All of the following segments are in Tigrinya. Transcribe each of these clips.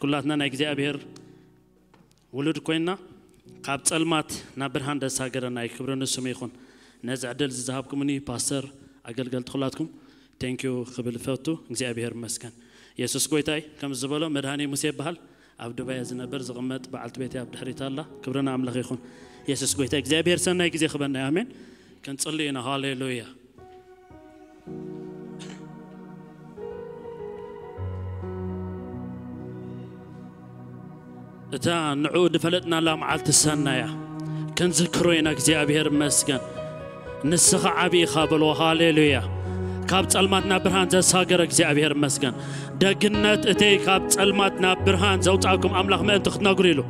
ኩላትና ናይ እግዚኣብሔር ውሉድ ኮይና ካብ ጸልማት ናብ ብርሃን ደሳገረና እዩ። ክብሪ ንስሙ ይኹን። ነዚ ዕድል ዝዝሃብኩምኒ ፓስተር፣ ኣገልገልቲ ኩላትኩም፣ ቴንኪዩ ክብል ፈቱ። እግዚኣብሔር ይመስገን። የሱስ ጎይታይ ከም ዝበሎ መድሃኒ ሙሴ ይበሃል። ኣብ ዱባይ ዝነበር ዝቕመጥ በዓልቲ ቤት ኣብ ድሕሪት ኣላ። ክብሪ ንኣምላኽ ይኹን። የሱስ ጎይታይ። እግዚኣብሔር ሰናይ ግዜ ክበና። ኣሜን። ክንጽሊ ኢና። ሃሌሉያ። እታ ንዕኡ ዝፈለጥናላ መዓልቲ ሰናያ ክንዝክሮ ኢና። እግዚኣብሔር ይመስገን። ንስኻ ዓቢ ኢኻ በልዎ። ሃሌሉያ። ካብ ጸልማት ናብ ብርሃን ዘሳገረ እግዚኣብሔር ይመስገን። ደግነት እቲ ካብ ጸልማት ናብ ብርሃን ዘውጻእኩም ኣምላኽ ምእንቲ ክትነግሩ ኢሉ፣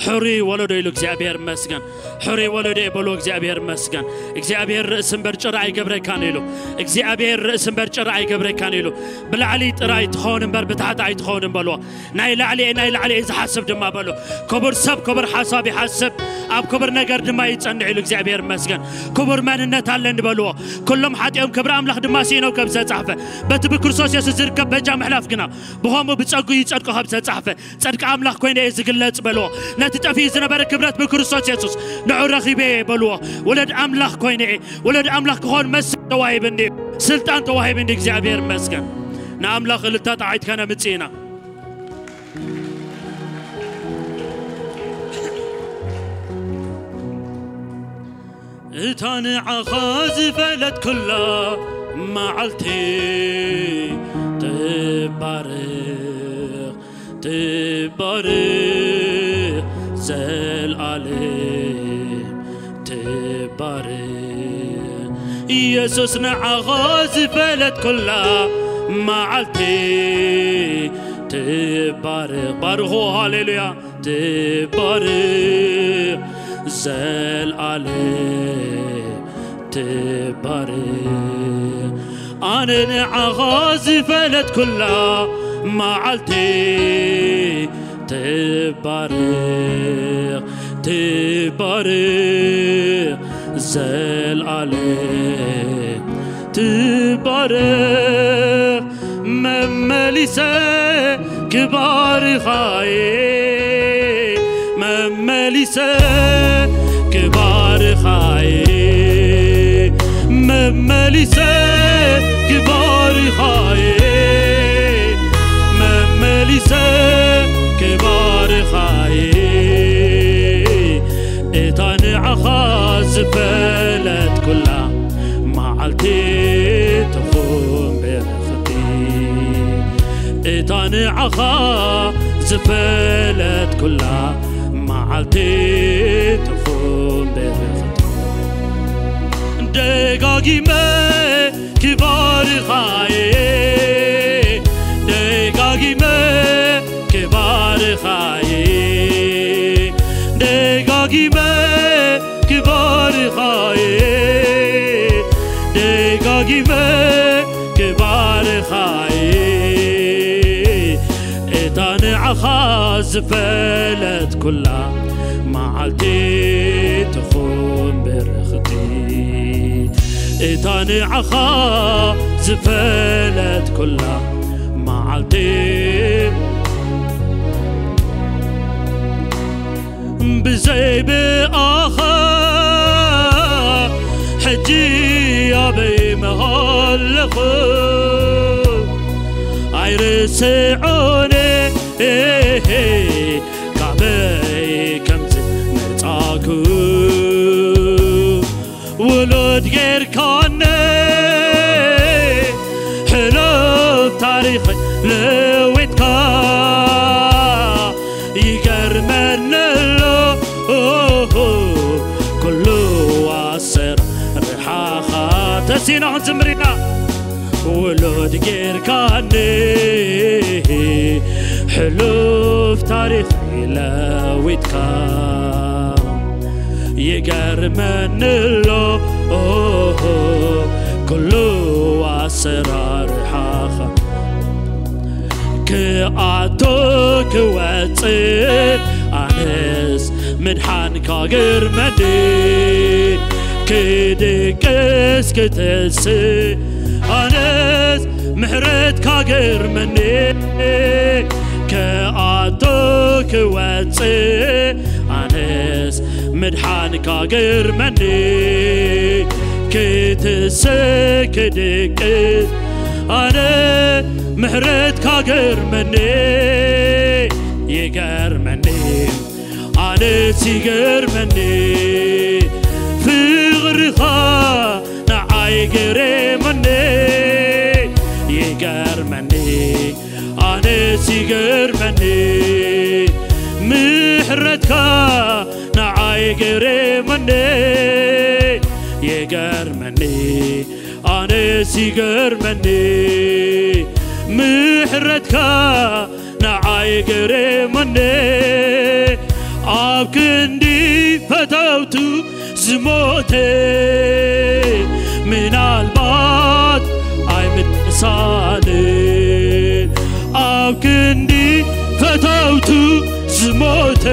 ሕሩይ ወለዶ ኢሉ እግዚኣብሔር ይመስገን። ሕሩይ ወለዶ በልዎ። እግዚኣብሔር ይመስገን። እግዚኣብሔር ርእሲ እምበር ጭራ ኣይገብረካን ኢሉ። እግዚኣብሔር ርእሲ እምበር ጭራ ኣይገብረካን ኢሉ። ብላዕሊ ጥራይ ትኸውን እምበር ብታሕቲ ኣይትኸውንን በልዎ። ናይ ላዕሊ እየ፣ ናይ ላዕሊ እየ ዝሓስብ ድማ በሉ። ክቡር ሰብ ክቡር ሓሳብ ይሓስብ፣ ኣብ ክቡር ነገር ድማ ይጸንዕ ኢሉ እግዚኣብሔር ይመስገን። ክቡር መንነት ኣለኒ በልዎ። ኩሎም ሓጢኦም ክብሪ ኣምላኽ ድማ ስኢኖም ከም ዝተጻሕፈ፣ በቲ ብክርስቶስ የሱስ ዝርከብ በጃ ምሕላፍ ግና ብኸምኡ ብጸጉ ይጸድቁ ከም ዝተጻሕፈ፣ ጸድቂ ኣምላኽ ኮይነ እየ ዝግለጽ በልዎ። ነቲ ጠፊኡ ዝነበረ ክብረት ብክርስቶስ የሱስ ንዑ ረኺበ እየ በልዎ። ወለድ ኣምላኽ ኮይነ እየ። ወለድ ኣምላኽ ክኾን መሰል ተዋሂብኒ፣ ስልጣን ተዋሂብኒ። እግዚኣብሔር ይመስገን። ንኣምላኽ እልልታ ጣዒት ከነምጽእ ኢና። እታ ንዓኻ ዝፈለጥኩላ መዓልቲ ትባረኽ፣ ትባረኽ፣ ዘልኣለም ትባረኽ። ኢየሱስ ንዓኻ ዝፈለጥኩላ መዓልቲ ትባረኽ። ባርኹ፣ ሃሌሉያ። ትባረኽ፣ ዘልኣለም ትባረኽ። ኣነ ንዓኻ ዝፈለጥኩላ መዓልቲ ትባረኽ፣ ትባረኽ፣ ዘልኣለም ትባረኽ። መመሊሰ ክባርኻየ፣ መመሊሰ ክባርኻየ፣ መመሊሰ ክባርኻየ፣ መመሊሰ ክባርኻየ። እታ ንዓኻ ዝፈለጥኩላ መዓልቲ ትኹን ብርኽቲ፣ እታ ንዓኻ ዝፈለጥኩላ መዓልቲ ትኹን ብርኽቲ። ደጋጊመ ክባርኻየ፣ ደጋጊመ ክባርኻየ፣ ደጋጊመ ክባርኻየ፣ ደጋጊመ ክባርኻየ። እታ ንዓኻ ዝፈለጥኩላ መዓልቲ ትኹን ብርኽቲ፣ እታ ንዓኻ ዝፈለጥኩላ መዓልቲ ብዘይ ብኣኻ ሕጂ ኣበይ ምሃለኹ ኣይርስዖን ካበይ ከም ዝመጻኩ ውሉድ ጌርካኒ ሕሉፍ ታሪኸይ ለዊጥካ ይገርመኒ ኣሎ ኩሉ ኣሰራርሓኻ ተሲና ክንዝምር ኢና ውሉድ ጌርካኒ ሕሉፍ ታሪኸይ ለዊጥካ ይገርመኒ ኣሎ ኩሉ ኣሰራርሓኻ ክኣቱ ክወፅእ ኣነስ ምድሓንካ ገርመኒ ክድቅስ ክትስእ ኣነስ ምሕረትካ ገርመኒ ኣቶ ክወጽእ ኣነስ ምድሓንካ ገርመኒ፣ ክትስእ ክድቅስ ኣነ ምሕረትካ ገርመኒ፣ ይገርመኒ፣ ኣነስ ይገርመኒ፣ ፍቕርኻ ንዓይ ገረመኒ፣ ይገርመኒ፣ ኣነስ ይገርመኒ፣ ምሕረትካ ንዓይ ገረመኒ፣ ይገርመኒ፣ ኣነስ ይገርመኒ፣ ምሕረትካ ንዓይ ገረመኒ፣ ኣብ ክንዲ ፈተውቱ ዝሞተ ምናልባት ኣይምሳልን፣ ኣብ ክንዲ ፈተውቱ ዝሞተ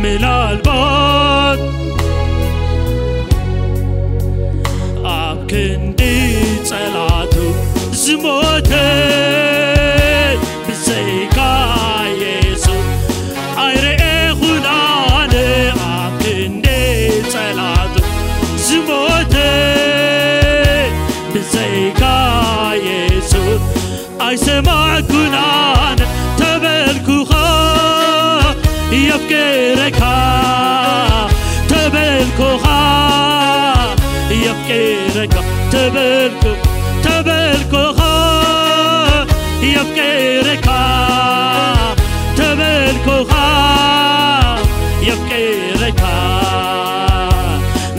ምናልባት ኣብ ክንዲ ጸላቱ ዝሞተ ብዘይካ የሱስ ኣይረኤኹን ኣነ፣ ኣብ ክንዲ ጸላቱ ዝሞተ ብዘይካ የሱስ ኣይሰማዕኩን ኣነ፣ ተበልኩኻ የፍቅረካ፣ ተበልኩኻ የፍቅረካ፣ ተበልኩ ተበልኩኻ የፍቅረካ፣ ተበልኩኻ የፍቅረካ፣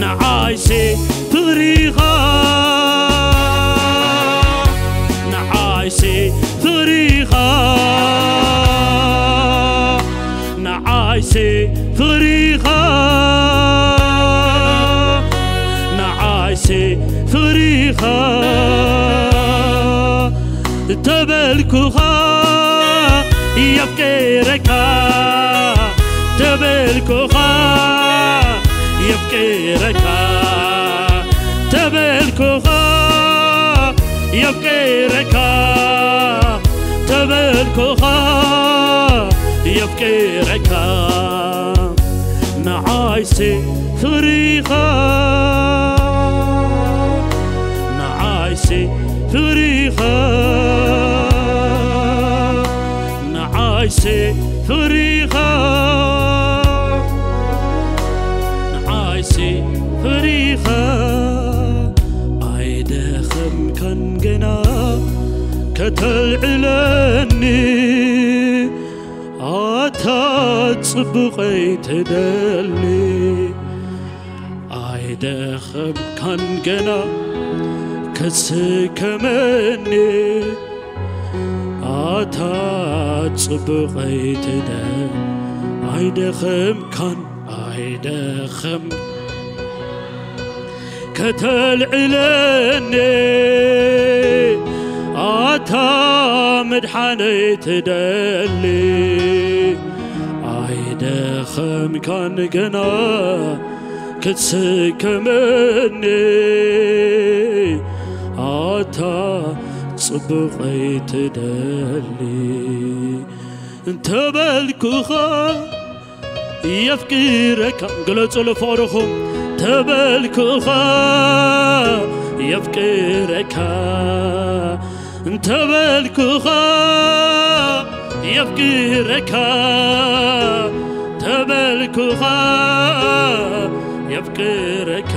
ንዓይሲ ፍቕሪኻ፣ ንዓይሲ ፍቕሪኻ፣ ንዓይሲ ፍቕሪኻ፣ ንዓይሲ ፍቕሪኻ፣ ተበልኩኻ የፍቅረካ፣ ተበልኩኻ የፍቅረካ፣ ተበልኩኻ የፍቅረካ፣ ተበልኩኻ የፍቅረካ፣ ንዓይሲ ፍቕሪኻ፣ ንዓይሲ ፍቕሪኻ፣ ንዓይሲ ፍቕሪኻ፣ ንዓይሲ ፍቕሪኻ ኣይደኸምካን ገና ከተልዕለኒ፣ ኣታ ጽቡቐይ ትደሊ ኣይደኸምካን ገና ክትስከመኒ፣ ኣታ ጽቡቐይ ትደሊ ኣይደኸምካን ኣይደኸም ከተልዕለኒ፣ ኣታ ምድሓነይ ትደሊ ኣይደኸምካን ገና ክትስከመኒ፣ ኣታ ጽቡቐይ ትደሊ እንተበልኩኻ የፍቅረካ፣ ግለጹ ለፍቕርኹም፣ ተበልኩኻ የፍቅረካ፣ እንተበልኩኻ የፍቅረካ፣ ተበልኩኻ የፍቅረካ፣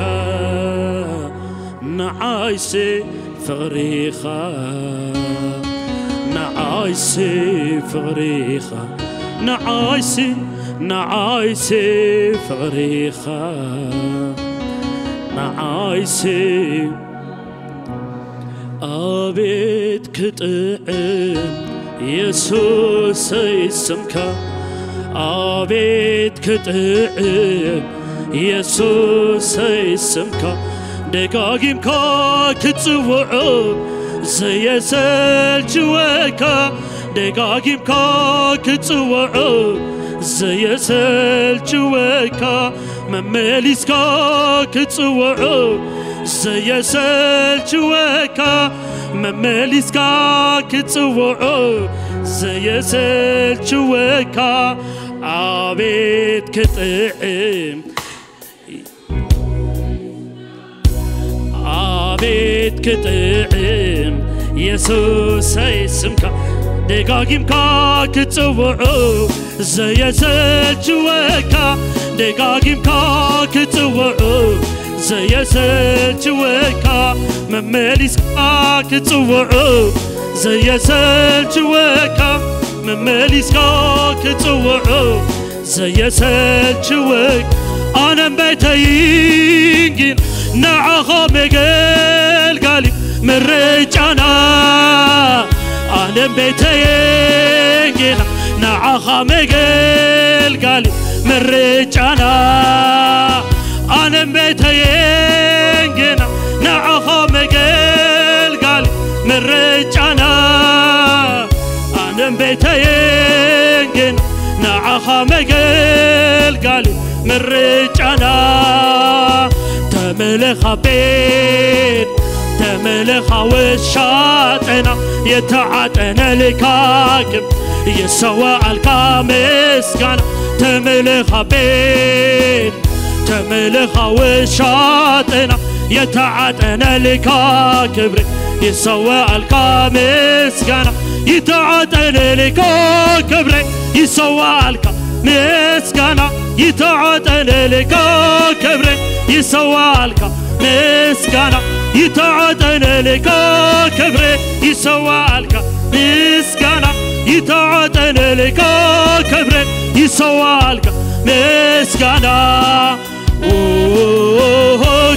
ንዓይሲ ፍቕሪኻ፣ ንዓይሲ ፍቕሪኻ፣ ንዓይሲ፣ ንዓይሲ ፍቕሪኻ፣ ንዓይሲ ኣቤት ክጥዕም የሱሰይ ስምካ፣ ኣቤት ክጥዕም የሱሰይ ስምካ፣ ደጋጊምካ ክትጽውዖ ዘየሰልችወካ፣ ደጋጊምካ ክትጽውዖ ዘየሰልችወካ፣ መመሊስካ ክትጽውዖ ዘየሰልችወካ፣ መመሊስካ ክትጽውዖ ዘየሰልችወካ ኣቤት ክጥዕም፣ ኣቤት ክጥዕም የሱሰይ ስምካ ደጋጊምካ ክጽውዑ ዘየሰልችወካ፣ ደጋጊምካ ክጽውዑ ዘየሰልችወካ፣ መመሊስካ ክጽውዑ ዘየሰልችወካ፣ መመሊስካ ክጽውዑ ዘየሰልችወካ። ኣነም ቤተይን ግን ንዓኻ መገልጋሊ ምርጫና። ኣነም ቤተይን ግን ንዓኻ መገልጋሊ ምርጫና። ኣነም ቤተይን ግን ንዓኻ መገልጋሊ ምርጫና። ኣነም ቤተይን ግን ንዓኻ መገልጋሊ ምርጫና። ተመለኻ ቤት፣ ተመለኻ ውሻጥና፣ የተዓጠነ ልካክም ይሰዋኣልካ ምስጋና። ተመለኻ ቤት፣ ተመለኻ ውሻጥና፣ የተዓጠነ ልካ ክብሪ ይሰዋኣልካ ምስጋና። ይተዓጠነ ልካ ክብሪ ይሰዋኣልካ ምስጋና። ይተዓጠነ ልካ ክብሪ ይሰዋኣልካ ምስጋና። ይተዓጠነ ልካ ክብሪ ይሰዋኣልካ ምስጋና። ይተዓጠነ ልካ ክብሪ ይሰዋኣልካ ምስጋና። ኦ፣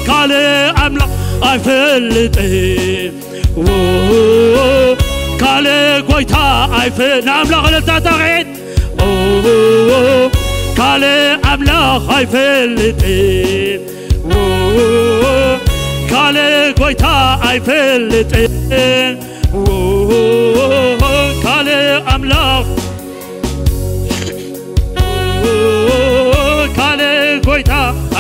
ካልእ ኣምላኽ ኣይፈልጥን። ኦ፣ ካልእ ጎይታ ኣይፈ-፣ ንኣምላኽ እልልታ ጣቕዒት። ኦ፣ ካልእ ኣምላኽ ኣይፈልጥን። ኦ፣ ካልእ ጎይታ ኣይፈልጥን። ኦ፣ ካልእ ኣምላኽ ካልእ ጎይታ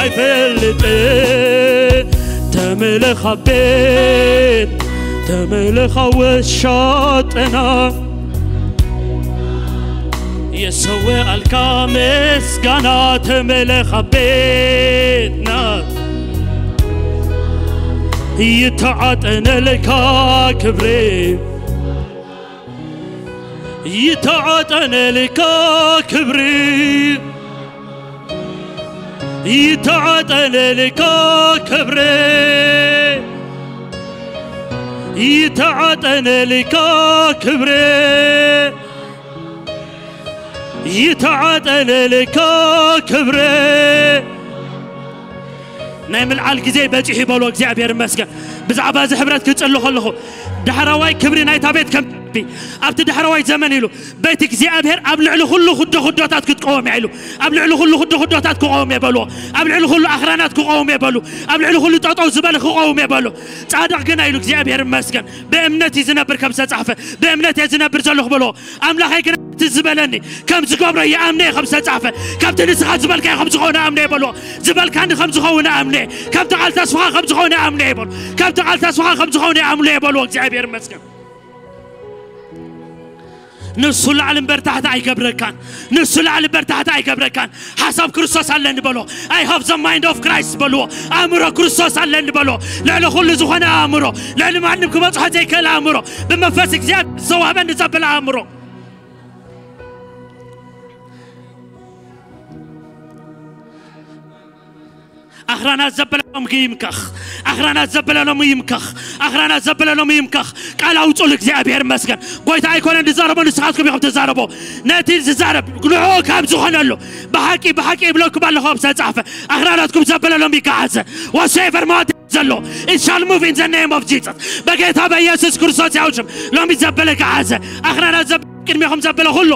ኣይፈልጥን። ተመለኻ ቤት፣ ተመለኻ ወሻጥና፣ የሰውኣልካ ምስጋና። ተመለኻ ቤትና፣ ይተዓጠነልካ ክብሪ፣ ይተዓጠነልካ ክብሪ፣ ይተዓጠነልካ ክብሪ፣ ይተዓጠነልካ ክብሪ፣ ይተዓጠነልካ ክብሪ። ናይ ምልዓል ግዜ በጺሑ ይበልዎ። እግዚኣብሔር ይመስገን። ብዛዕባ እዚ ሕብረት ክጽሊ ከለኹ፣ ዳሕረዋይ ክብሪ ናይታ ቤት ከም፣ ኣብቲ ዳሕረዋይ ዘመን ኢሉ፣ ቤት እግዚኣብሔር ኣብ ልዕሊ ኩሉ ኩዶ ኩዶታት ክትቀወም እያ ኢሉ። ኣብ ልዕሊ ኩሉ ኩዶ ኩዶታት ክቐውም እየ በልዎ። ኣብ ልዕሊ ኩሉ ኣኽራናት ክቐውም እየ በሉ። ኣብ ልዕሊ ኩሉ ጠጠው ዝበለ ክቐውም እየ በሉ። ጻድቕ ግና ኢሉ እግዚኣብሔር ይመስገን፣ ብእምነት እዩ ዝነብር ከም ዝተጻሕፈ። ብእምነት እየ ዝነብር ዘለኹ በልዎ። ኣምላኸይ ግና እቲ ዝበለኒ ከም ዝገብሮ ይኣምነ እየ ከም ዝተጻሕፈ። ከምቲ ንስኻ ዝበልካዮ ከም ዝኾነ ኣምነ እየ በልዎ። ዝበልካኒ ከም ዝኸውን ኣምነ እየ። ከምቲ ቃል ተስፋኻ ከም ዝኾነ ኣምነ እየ በሉ። ከምቲ ቃል ተስፋኻ ከም ዝኾነ ኣምነ እየ በልዎ። እግዚኣብሔር ይመስገን። ንሱ ላዕሊ እምበር ታሕቲ ኣይገብረካን። ንሱ ላዕሊ እምበር ታሕቲ ኣይገብረካን። ሓሳብ ክርስቶስ ኣለኒ በሎ። I have the mind of Christ በልዎ። ኣእምሮ ክርስቶስ ኣለኒ በሎ። ልዕሊ ኩሉ ዝኾነ ኣእምሮ፣ ልዕሊ ማንም ክበጽሖ ዘይክእል ኣእምሮ፣ ብመንፈስ እግዚኣብሔር ዝተዋህበኒ ዘበለ ኣእምሮ። ኣኽራናት ዘበለ ሎሚ ይምከኽ። ኣኽራናት ዘበለ ሎሚ ይምከኽ። ኣኽራናት ዘበለ ሎሚ ይምከኽ። ቃል ኣውጹ። እግዚኣብሔር ይመስገን። ጎይታ ኣይኮነን ዝዛረቦ፣ ንስኻትኩም ኢኹም ትዛረቦ። ነቲ ዝዛረብ ንዕኡ ካብ ዝኾነሉ፣ ብሓቂ ብሓቂ ይብለኩም ኣለኹ ከም ዝተጻሕፈ፣ ኣኽራናትኩም ዘበለ ሎሚ ይከሓዘ። Whatsoever mountain ዘሎ፣ it shall move in the name of Jesus። በጌታ በኢየሱስ ክርስቶስ ያውሽም ሎሚ ዘበለ ከሓዘ። ኣኽራናት ዘበለ ቅድሜኹም ዘበለ ኩሉ፣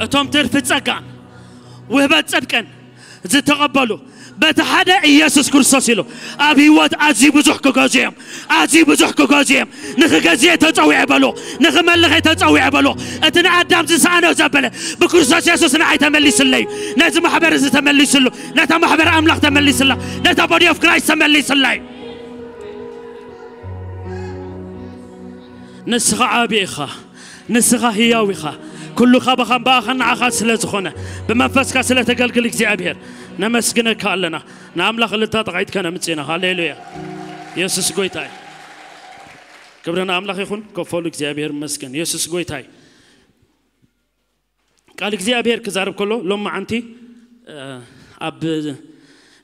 እቶም ትርፊ ጸጋን ውህበት ጽድቅን ዝተቐበሉ፣ በቲ ሓደ ኢየሱስ ክርስቶስ ኢሉ ኣብ ህይወት ኣዝዩ ብዙሕ ክገዙ እዮም። ኣዝዩ ብዙሕ ክገዙ እዮም። ንኽገዝእ ተጸዊዐ በሉ። ንኽመልኽ ተጸዊዐ በሉ። እቲ ንኣዳም ዝሰኣኖ ዘበለ ብክርስቶስ የሱስ ንዓይ ተመሊስለይ። ነዚ ማሕበር እዚ ተመሊስሉ። ነታ ማሕበር ኣምላኽ ተመሊስላ። ነታ body of Christ ተመሊስላ እዩ። ንስኻ ዓቢ ኢኻ። ንስኻ ህያው ኢኻ። ኩሉ ካባኻን ብኣኻን ንዓኻ ስለ ዝኾነ፣ ብመንፈስካ ስለ ተገልግል እግዚኣብሔር ነመስግነካ ኣለና። ንኣምላኽ እልልታ ጠቓዒትካ ነምጽእና። ሃሌሉያ። የሱስ ጎይታ እዩ። ክብሪ ንኣምላኽ ይኹን። ኮፈሉ እግዚኣብሔር ይመስገን። የሱስ ጎይታ እዩ። ቃል እግዚኣብሔር ክዛረብ ከሎ ሎም መዓንቲ ኣብ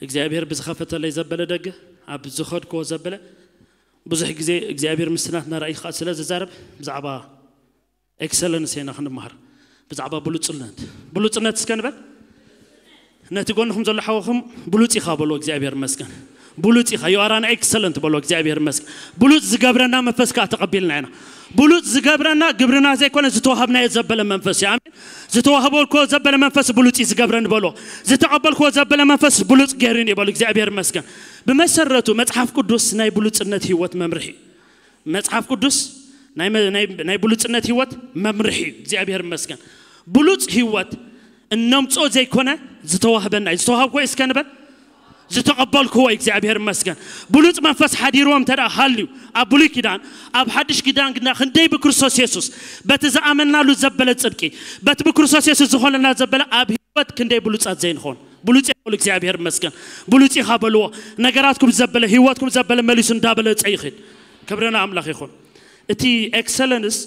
እግዚኣብሔር ብዝኸፈተለይ ዘበለ ደገ ኣብ ዝኸድክዎ ዘበለ ብዙሕ ግዜ እግዚኣብሔር ምስናትና ራእይ ከዓ ስለ ዝዛረብ ብዛዕባ ኤክሰለንስ ኢና ክንመሃር። ብዛዕባ ብሉፅነት ብሉፅነት እስከ ንበል። ነቲ ጎንኹም ዘሎ ሓወኹም ብሉፅ ኢኻ በሎ እግዚኣብሔር መስገን። ብሉፅ ኢኻ you are an excellent በሎ እግዚኣብሔር መስገን። ብሉፅ ዝገብረና መንፈስ ከዓ ተቐቢልና ኢና። ብሉፅ ዝገብረና ግብርና ዘይኮነ ዝተዋሃብናዮ ዘበለ መንፈስ እዩ። ኣሜን። ዝተዋህበልክዎ ዘበለ መንፈስ ብሉፅ እዩ ዝገብረኒ በሎ። ዝተቐበልክዎ ዘበለ መንፈስ ብሉፅ ገይሩኒ በሎ እግዚኣብሔር መስገን። ብመሰረቱ መፅሓፍ ቅዱስ ናይ ብሉፅነት ህይወት መምርሒ እዩ። መጽሓፍ ቅዱስ ናይ ብሉጽነት ህይወት መምርሒ እዩ። እግዚኣብሔር ይመስገን። ብሉጽ ህይወት እነምጾ ዘይኮነ ዝተዋህበና እዩ። ዝተዋህብኮ እስከ ንበል። ዝተቐበልክዎ እግዚኣብሔር ይመስገን። ብሉጽ መንፈስ ሓዲርዎም እንተ ደኣ ሃልዩ ኣብ ብሉይ ኪዳን፣ ኣብ ሓድሽ ኪዳን ግና ክንደይ ብክርስቶስ የሱስ በቲ ዝኣመናሉ ዘበለ ጽድቂ፣ በቲ ብክርስቶስ የሱስ ዝኾነና ዘበለ ኣብ ህይወት ክንደይ ብሉጻት ዘይንኾን። ብሉጽ እያ በሉ እግዚኣብሔር ይመስገን። ብሉጽ ኢኻ በልዎ። ነገራትኩም ዘበለ ህይወትኩም ዘበለ መሊሱ እንዳበለጸ ይኽእል። ክብሪ ንኣምላኽ ይኹን። እቲ ኤክሰለንስ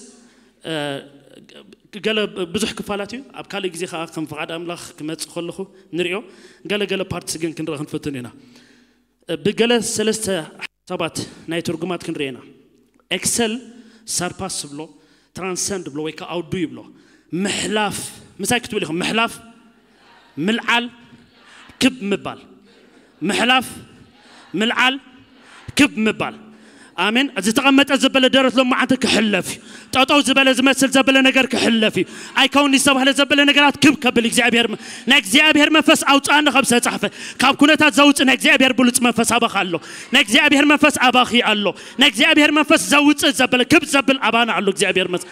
ገለ ብዙሕ ክፋላት እዩ። ኣብ ካልእ ግዜ ከዓ ከም ፍቓድ ኣምላኽ ክመጽእ ከለኹ ንሪኦ። ገለ ገለ ፓርትስ ግን ክንርኢ ክንፍትን ኢና። ብገለ ሰለስተ ሓሳባት ናይ ትርጉማት ክንርኢ ኢና። ኤክሰል ሰርፓስ ብሎ፣ ትራንሰንድ ብሎ ወይ ከዓ ኣውዱ ይብሎ። ምሕላፍ ምሳይ ክትብል ኢኹም። ምሕላፍ፣ ምልዓል፣ ክብ ምባል። ምሕላፍ፣ ምልዓል፣ ክብ ምባል። ኣሜን። ዝተቐመጠ ዘበለ ደረት ሎማዓንቲ ክሕለፍ እዩ። ጠጠው ዝበለ ዝመስል ዘበለ ነገር ክሕለፍ እዩ። ኣይከውን ዝተባህለ ዘበለ ነገራት ክብ ከብል እግዚኣብሔር መ-፣ ናይ እግዚኣብሔር መንፈስ ኣውፅኣኒ ከም ዝተፃሕፈ ካብ ኩነታት ዘውፅእ ናይ እግዚኣብሔር ብሉፅ መንፈስ ኣባኻ ኣሎ። ናይ እግዚኣብሔር መንፈስ ኣባኺ ኣሎ። ናይ እግዚኣብሔር መንፈስ ዘውፅእ ዘበለ ክብ ዘብል ኣባና ኣሎ። እግዚኣብሔር መስ-፣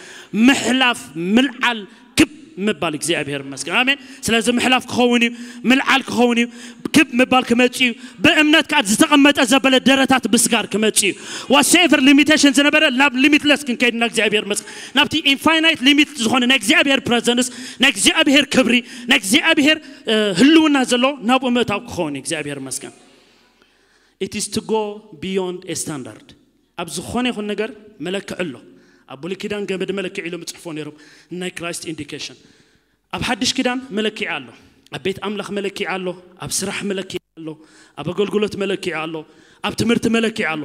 ምሕላፍ፣ ምልዓል፣ ክብ ምባል እግዚኣብሔር ይመስገን። ኣሜን። ስለዚ ምሕላፍ ክኸውን እዩ፣ ምልዓል ክኸውን እዩ፣ ክብ ምባል ክመጽእ እዩ። ብእምነት ከዓ ዝተቐመጠ ዘበለ ደረታት ምስጋር ክመጽእ እዩ። ዋትስኤቨር ሊሚቴሽን ዝነበረ ናብ ሊሚትለስ ክንከይድ ኢና። እግዚኣብሔር ይመስገን። ናብቲ ኢንፋይናይት ሊሚት ዝኾነ ናይ እግዚኣብሔር ፕረዘንስ፣ ናይ እግዚኣብሔር ክብሪ፣ ናይ እግዚኣብሔር እ፣ ህልውና ዘሎ ናብኡ ምእታው ክኸውን እዩ። እግዚኣብሔር ይመስገን። It is to go beyond a standard። ኣብ ዝኾነ ይኹን ነገር መለክዒ ኣሎ። ኣብ ብሉይ ኪዳን ገመድ መለክዒ ኢሎም ይፅሕፎ ነይሮም፣ ናይ ክራይስት ኢንዲኬሽን። ኣብ ሓድሽ ኪዳን መለክዒ ኣሎ። ኣብ ቤት ኣምላኽ መለክዒ ኣሎ። ኣብ ስራሕ መለክዒ ኣሎ። ኣብ ኣገልግሎት መለክዒ ኣሎ። ኣብ ትምህርቲ መለክዒ ኣሎ።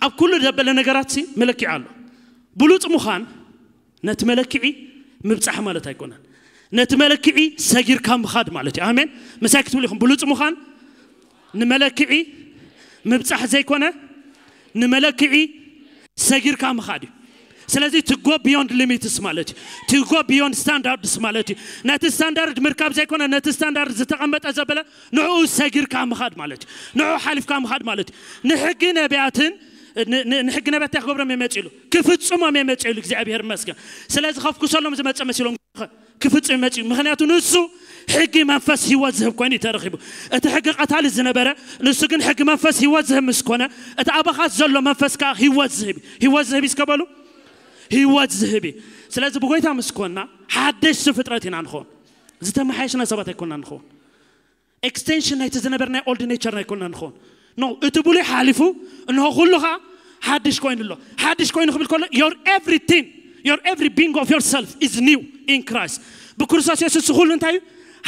ኣብ ኩሉ ዘበለ ነገራት ሲ መለክዒ ኣሎ። ብሉፅ ምዃን ነቲ መለክዒ ምብፃሕ ማለት ኣይኮነን። ነቲ መለክዒ ሰጊርካ ምኻድ ማለት እዩ። ኣሜን። ምሳይ ክትብሉ ኢኹም። ብሉፅ ምዃን ንመለክዒ ምብፃሕ ዘይኮነ፣ ንመለክዒ ሰጊርካ ምኻድ እዩ። ስለዚ to go beyond limits ማለት እዩ። To go beyond standards ማለት እዩ። ነቲ ስታንዳርድ ምርካብ ዘይኮነ፣ ነቲ ስታንዳርድ ዝተቐመጠ ዘበለ ንዕኡ ሰጊርካ ምኻድ ማለት እዩ። ንዕኡ ሓሊፍካ ምኻድ ማለት እዩ። ንሕጊ ነቢያትን ን-፣ ን-፣ ንሕጊ ነቢያት እንታይ ክገብሮም እዮም መፂኡ ኢሉ? ክፍፅሞም እዮም መፂኡ ኢሉ። እግዚኣብሔር ይመስገን። ስለዚ ከፍኩሰሎም ዝመፀ መሲሎም ክፍፅም መፂኡ። ምኽንያቱ ንሱ ሕጊ መንፈስ ህይወት ዝህብ ኮይኑ እዩ ተረኺቡ። እቲ ሕጊ ቀታሊ ዝነበረ፣ ንሱ ግን ሕጊ መንፈስ ህይወት ዝህብ ምስ ኮነ፣ እቲ ኣባኻ ዘሎ መንፈስ ከዓ ህይወት ዝህብ እዩ። ህይወት ዝህብ እዩ እስከ በሉ። ህይወት ዝህብ እዩ። ስለዚ ብጎይታ ምስ ኮንና ሓደሽቲ ፍጥረት ኢና ንኸውን። ዝተመሓየሽና ሰባት ኣይኮንና ንኸውን። ኤክስቴንሽን ናይቲ ዝነበርናዮ ኦልድ ኔቸር ኣይኮንና ንኸውን። ኖ፣ እቲ ብሉይ ሓሊፉ፣ እንሆ ኩሉ ኸዓ ሓድሽ ኮይኑ ኣሎ። ሓድሽ ኮይኑ ክብል ከሎ your everything, your every being of yourself is new in Christ። ብክርስቶስ የሱስ ኩሉ እንታይ እዩ?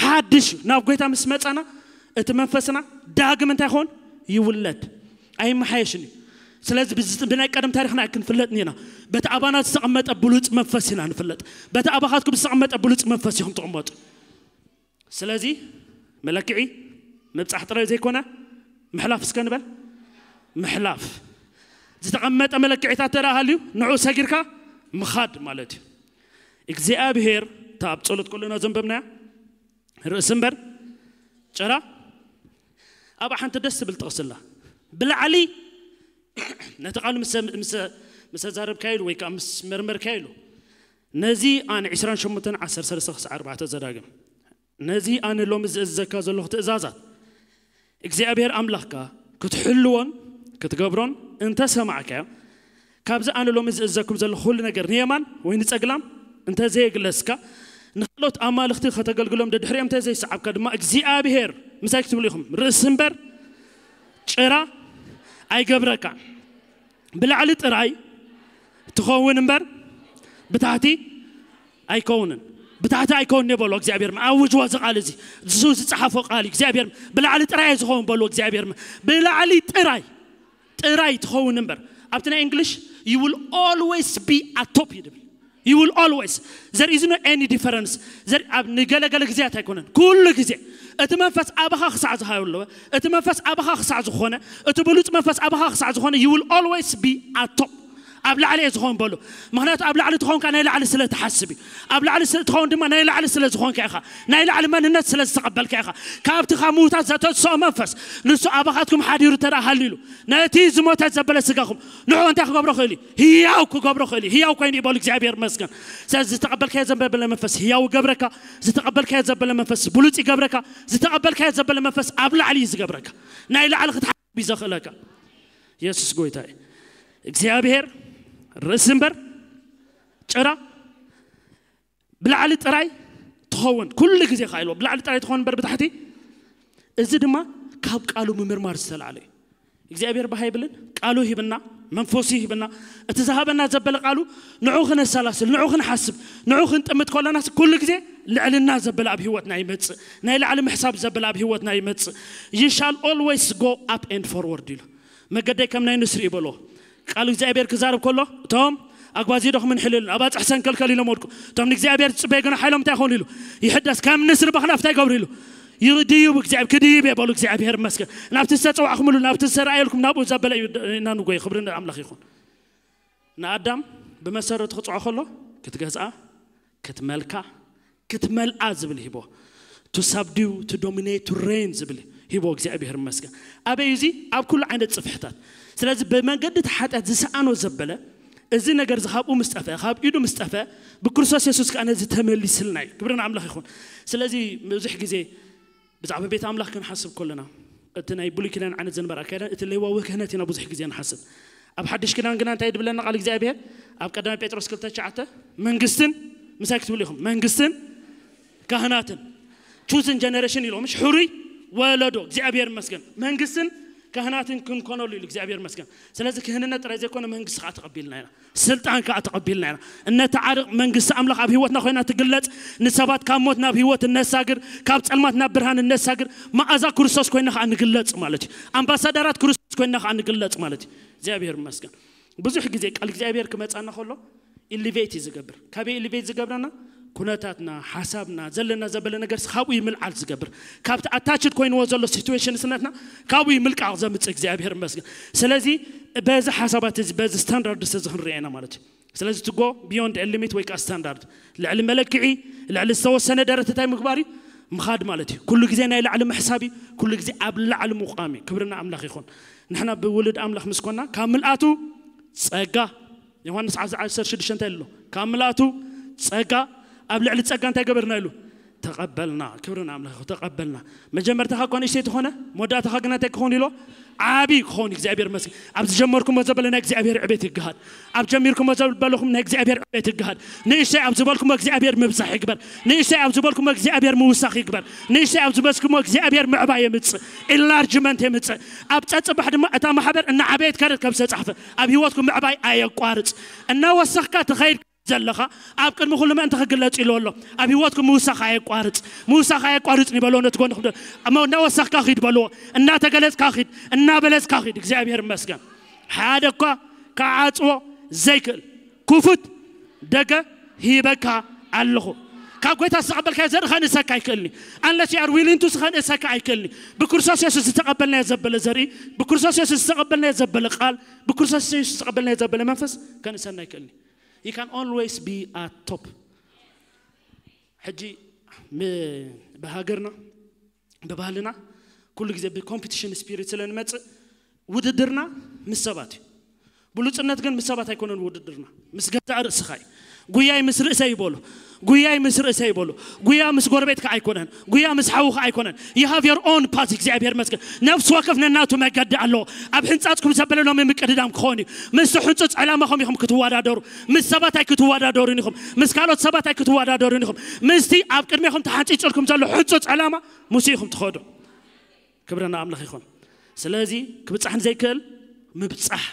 ሓድሽ እዩ። ናብ ጎይታ ምስ መጻና እቲ መንፈስና ዳግም እንታይ ይኸውን? ይውለድ። ኣይመሓየሽን እዩ። ስለዚ ብዚ-፣ ብናይ ቀደም ታሪኽና ኣይክንፍለጥን ኢና። በቲ ኣባና ዝተቐመጠ ብሉጽ መንፈስ ኢና ንፍለጥ። በቲ ኣባኻትኩም ዝተቐመጠ ብሉጽ መንፈስ ኢኹም ትቕመጡ። ስለዚ መለክዒ ምብጻሕ ጥራይ ዘይኮነ፣ ምሕላፍ እስከ ንበል። ምሕላፍ። ዝተቐመጠ መለክዒታት እንተ ደኣ ሃልዩ፣ ንዑ ሰጊርካ ምኻድ ማለት እዩ። እግዚኣብሔር፣ እታ ኣብ ጸሎት ከለና ዘንበብናያ ርእሲ እምበር ጭራ፣ ኣብኣ ሓንቲ ደስ ትብል ጥቕሲ ኣላ። ብላዕሊ ነቲ ቃል ምስ፣ ምስ፣ ምስ ኣዛረብካዮ ኢሉ ወይ ከኣ ምስ መርመርካዮ ኢሉ፣ ነዚ ኣነ ዕስራን ሸሞንተን ዓሰርተ ሰለስተ ክሳዕ ኣርባዕተ ዘዳግም። ነዚ ኣነ ሎሚ ዝእዝዘካ ዘለኹ ትእዛዛት እግዚኣብሔር ኣምላኽካ ክትሕልዎን ክትገብሮን እንተ ሰማዕካዮ፣ ካብዚ ኣነ ሎሚ ዝእዘኩም ዘለኹ ኩሉ ነገር ንየማን ወይ ንጸግላም እንተዘየግለስካ፣ ንኻልኦት ኣማልኽቲ ከተገልግሎም ደድሕሪኦም እንተዘይሰዓብካ ድማ እግዚኣብሔር ምሳይ ክትብሉ ኢኹም። ርእሲ እምበር ጭራ ኣይገብረካ። ብላዕሊ ጥራይ ትኸውን እምበር ብታሕቲ ኣይከውንን። ብታሕቲ ኣይከውንን የበሎ እግዚኣብሔር። ኣውጅዎ እዚ ቃል እዚ። እሱ ዝጸሓፎ ቃል እዩ እግዚኣብሔር። ብላዕሊ ጥራይ ዝኸውን በሎ እግዚኣብሔር። ብላዕሊ ጥራይ ጥራይ ትኸውን እምበር፣ ኣብቲ ናይ እንግሊሽ you will always be at top ይብል። You will always, there is no any difference. ኣብ ንገለገለ ግዜያት ኣይኮነን፣ ኩሉ ግዜ እቲ መንፈስ ኣባኻ ክሳዕ ዝሃዩ ኣለወ። እቲ መንፈስ ኣባኻ ክሳዕ ዝኾነ፣ እቲ ብሉፅ መንፈስ ኣባኻ ክሳዕ ዝኾነ you will always be at top. ኣብ ላዕሊ እየ ዝኸውን በሉ። ምክንያቱ ኣብ ላዕሊ ትኸውን ናይ ላዕሊ ስለ ትሓስብ እዩ። ኣብ ላዕሊ ስለ ትኸውን ድማ ናይ ላዕሊ ስለ ዝኾንካ ኢኻ። ናይ ላዕሊ መንነት ስለ ዝተቐበልካ ኢኻ። ካብቲ ካብ ምውታት ዘተንስኦ መንፈስ ንሱ ኣባኻትኩም ሓዲሩ ተደኣ ሃሊሉ ነቲ ዝሞተ ዘበለ ስጋኹም ንዑ እንታይ ክገብሮ ክእል እዩ? ህያው ክገብሮ ክእል እዩ። ህያው ኮይኑ ይበሉ እግዚኣብሔር መስገን። ስለዚ ዝተቐበልካዮ ዘበለ መንፈስ ህያው ይገብረካ። ዝተቐበልካዮ ዘበለ መንፈስ ብሉፅ ይገብረካ። ዝተቐበልካዮ ዘበለ መንፈስ ኣብ ላዕሊ እዩ ዝገብረካ። ናይ ላዕሊ ክትሓስብ እዩ ዘኽእለካ። የሱስ ጎይታ እዩ። እግዚኣብሔር ርእሲ እምበር ጭራ ብላዕሊ ጥራይ ትኸውን ኩሉ ግዜ ከ ኢልዎ። ብላዕሊ ጥራይ ትኸውን እምበር ብታሕቲ። እዚ ድማ ካብ ቃሉ ምምርማር ዝተላዕለ እዩ። እግዚኣብሔር ባህ ይብልን ቃሉ ሂብና መንፈሱ ሂብና እቲ ዝሃበና ዘበለ ቃሉ ንዑ ክነሰላስል ንዑ ክንሓስብ ንዑ ክንጥምት ከለናስ ኩሉ ግዜ ልዕልና ዘበለ ኣብ ህይወትና ይመጽእ። ናይ ላዕሊ ምሕሳብ ዘበለ ኣብ ህይወትና ይመጽእ። You shall always go up and forward ኢሉ መገደይ ከም ናይ ንስሪ ይበሎ። ቃል እግዚኣብሔር ክዛረብ ከሎ እቶም ኣጓዚዶኹም እንሕልል ኣባፅሕ ሰንከልከል ኢሎም ወድቁ። እቶም ንእግዚኣብሔር ዝፅበዩ ግን ሓይሎም እንታይ ይኸውን ኢሉ ይሕደስ። ከም ንስሪ በኽናፍ እንታይ ይገብሩ ኢሉ ይድይቡ። እግዚኣብሔር ክድይብ የበሉ። እግዚኣብሔር መስገን ናብቲ ዝተፀዋዕኹምሉ ናብቲ ዝተረኣየልኩም ናብኡ ዘበለ እዩ። ኢና ንጎይ ክብሪ ኣምላኽ ይኹን። ንኣዳም ብመሰረቱ ክፅዖ ከሎ ክትገዝኣ ክትመልካ ክትመልኣ ዝብል ሂቦ። To subdue, to dominate, to reign ዝብል ሂቦ እግዚኣብሔር ይመስገን። ኣበይ እዚ ኣብ ኩሉ ዓይነት ፅፍሕታት። ስለዚ ብመንገዲ እቲ ሓጢኣት ዝሰኣኖ ዘበለ እዚ ነገር እዚ ካብኡ ምስ ጠፍአ ካብ ኢዱ ምስ ጠፍአ ብክርስቶስ የሱስ ከዓ ነዚ ተመሊስልና እዩ። ክብሪ ንኣምላኽ ይኹን። ስለዚ ብዙሕ ግዜ ብዛዕባ ቤት ኣምላኽ ክንሓስብ ከለና እቲ ናይ ብሉይ ኪዳን ዓይነት ዝነበረ ኣካይዳን እቲ ሌዋዊ ክህነት ኢና ብዙሕ ግዜ ንሓስብ። ኣብ ሓድሽ ኪዳን ግና እንታይ ድብለና ቃል እግዚኣብሔር ኣብ ቀዳማይ ጴጥሮስ ክልተ ትሽዓተ መንግስትን ምሳይ ክትብሉ ኢኹም መንግስትን ካህናትን chosen generation ኢሎ ምሽ ሕሩይ ወለዶ እግዚኣብሔር መስገን መንግስትን ካህናትን ክንኮነሉ ኢሉ እግዚኣብሔር መስገን። ስለዚ ክህንነት ጥራይ ዘይኮነ መንግስቲ ከዓ ተቐቢልና ኢና። ስልጣን ከዓ ተቐቢልና ኢና። እነተዓርቕ መንግስቲ ኣምላኽ ኣብ ህይወትና ኮይና ትግለጽ። ንሰባት ካብ ሞት ናብ ህይወት እነሳግር ካብ ጸልማት ናብ ብርሃን እነሳግር። መኣዛ ክርስቶስ ኮይና ከዓ ንግለጽ ማለት እዩ። ኣምባሳደራት ክርስቶስ ኮይና ከዓ ንግለጽ ማለት እዩ። እግዚኣብሔር ይመስገን። ብዙሕ ግዜ ቃል እግዚኣብሔር ክመጻና ከሎ ኢሊቬት እዩ ዝገብር። ካበይ ኢሊቬት ዝገብረና? ኩነታትና ሓሳብና ዘለና ዘበለ ነገር ካብኡ ይምልዓል ዝገብር። ካብቲ ኣታችድ ኮይንዎ ዘሎ ሲትዌሽንስነትና ካብኡ ይምልቃቕ ዘምፅእ እግዚኣብሔር ይመስገን። ስለዚ በዚ ሓሳባት እዚ በዚ ስታንዳርድ እዚ ክንርአ ኢና ማለት እዩ። ስለዚ ትጎ ቢዮንድ ሊሚት ወይ ከዓ ስታንዳርድ ልዕሊ መለክዒ ልዕሊ ዝተወሰነ ደረትታይ ምግባር እዩ ምኻድ ማለት እዩ። ኩሉ ግዜ ናይ ላዕሊ ምሕሳብ እዩ። ኩሉ ግዜ ኣብ ላዕሊ ምቋም እዩ። ክብርና ኣምላኽ ይኹን። ንሕና ብውሉድ ኣምላኽ ምስ ኮና ካብ ምልኣቱ ጸጋ ዮሃንስ ዓሰርተ ሽዱሽተ እንታይ ኣሎ? ካብ ምልኣቱ ጸጋ ኣብ ልዕሊ ጸጋ እንታይ ገበርና ኢሉ? ተቐበልና። ክብርና ኣምላኽ ተቐበልና። መጀመርታኻ እኳ ንእሽተይ ተኾነ መወዳእታኻ ግና እንታይ ክኸውን ኢሎ? ዓቢ ክኸውን እግዚኣብሔር መስገን። ኣብ ዝጀመርኩሞ ዘበለ ናይ እግዚኣብሔር ዕቤት ይግሃድ። ኣብ ጀሚርኩሞ ዘበለኹም ናይ እግዚኣብሔር ዕቤት ይግሃድ። ንእሽተይ ኣብ ዝበልኩሞ እግዚኣብሔር ምብዛሕ ይግበር። ንእሽተይ ኣብ ዝበልኩሞ እግዚኣብሔር ምውሳኽ ይግበር። ንእሽተይ ኣብ ዝበስኩሞ እግዚኣብሔር ምዕባይ የምጽእ። ኢንላርጅመንት የምጽእ። ኣብ ጸጽባሕ ድማ እታ ማሕበር እናዓበየት ከደት ከም ዝተጻሕፈ ኣብ ህይወትኩም ምዕባይ ኣየቋርጽ። እናወሰኽካ ትኸይድ ዘለኻ ኣብ ቅድሚ ኩሉ ምእንቲ ክግለጽ ኢሉ ኣሎ። ኣብ ህይወትኩም ምውሳኽ ኣየቋርጽ። ምውሳኽ ኣየቋርጽ ንበሎ ነቲ ጎንኹም ደ- እሞ እናወሰኽካ ኺድ በልዎ። እናተገለጽካ ኺድ እናበለጽካ ኺድ እግዚኣብሔር ይመስገን። ሓደ እኳ ክዓጽዎ ዘይክእል ክፉት ደገ ሂበካ ኣለኹ። ካብ ጎይታ ዝተቐበልካዮ ዘርኢ ከንእሰካ ኣይክእልኒ። Unless you are willing to ከንእሰካ ኣይክእልኒ። ብክርስቶስ የሱስ ዝተቐበልናዮ ዘበለ ዘርኢ ብክርስቶስ የሱስ ዝተቐበልናዮ ዘበለ ቃል ብክርስቶስ የሱስ ዝተቐበልናዮ ዘበለ መንፈስ ከንእሰና ኣይክእልኒ። You can always be at top. ሕጂ ብሃገርና ብባህልና ኩሉ ግዜ ብኮምፒቲሽን ስፒሪት ስለ ንመፅእ ውድድርና ምስ ሰባት እዩ። ብሉፅነት ግን ምስ ሰባት ኣይኮነን ውድድርና ምስ ገዛእ ርእስኻ እዩ። ጉያይ ምስ ርእሰ ይበሉ። ጉያይ ምስ ርእሰ ይበሉ። ጉያ ምስ ጎረቤትካ ኣይኮነን። ጉያ ምስ ሓውኻ ኣይኮነን። You have your own path። እግዚኣብሔር መስገን። ነፍሲ ወከፍ ነናቱ መገዲ ኣለዎ። ኣብ ሕንጻጽኩም ዘበለ ሎሚ ምቅድዳም ክኸውን እዩ። ምስቲ ሕንጹጽ ዕላማኹም ኢኹም ክትወዳደሩ። ምስ ሰባት ኣይክትወዳደሩን ኢኹም። ምስ ካልኦት ሰባት ኣይክትወዳደሩን ኢኹም። ምስቲ ኣብ ቅድሜኹም ተሓንጺጹልኩም ዘሎ ሕንጹጽ ዕላማ ሙሴ ኢኹም ትኸዱ። ክብሪ ንኣምላኽ ይኹን። ስለዚ ክብጻሕ ንዘይክእል ምብጻሕ፣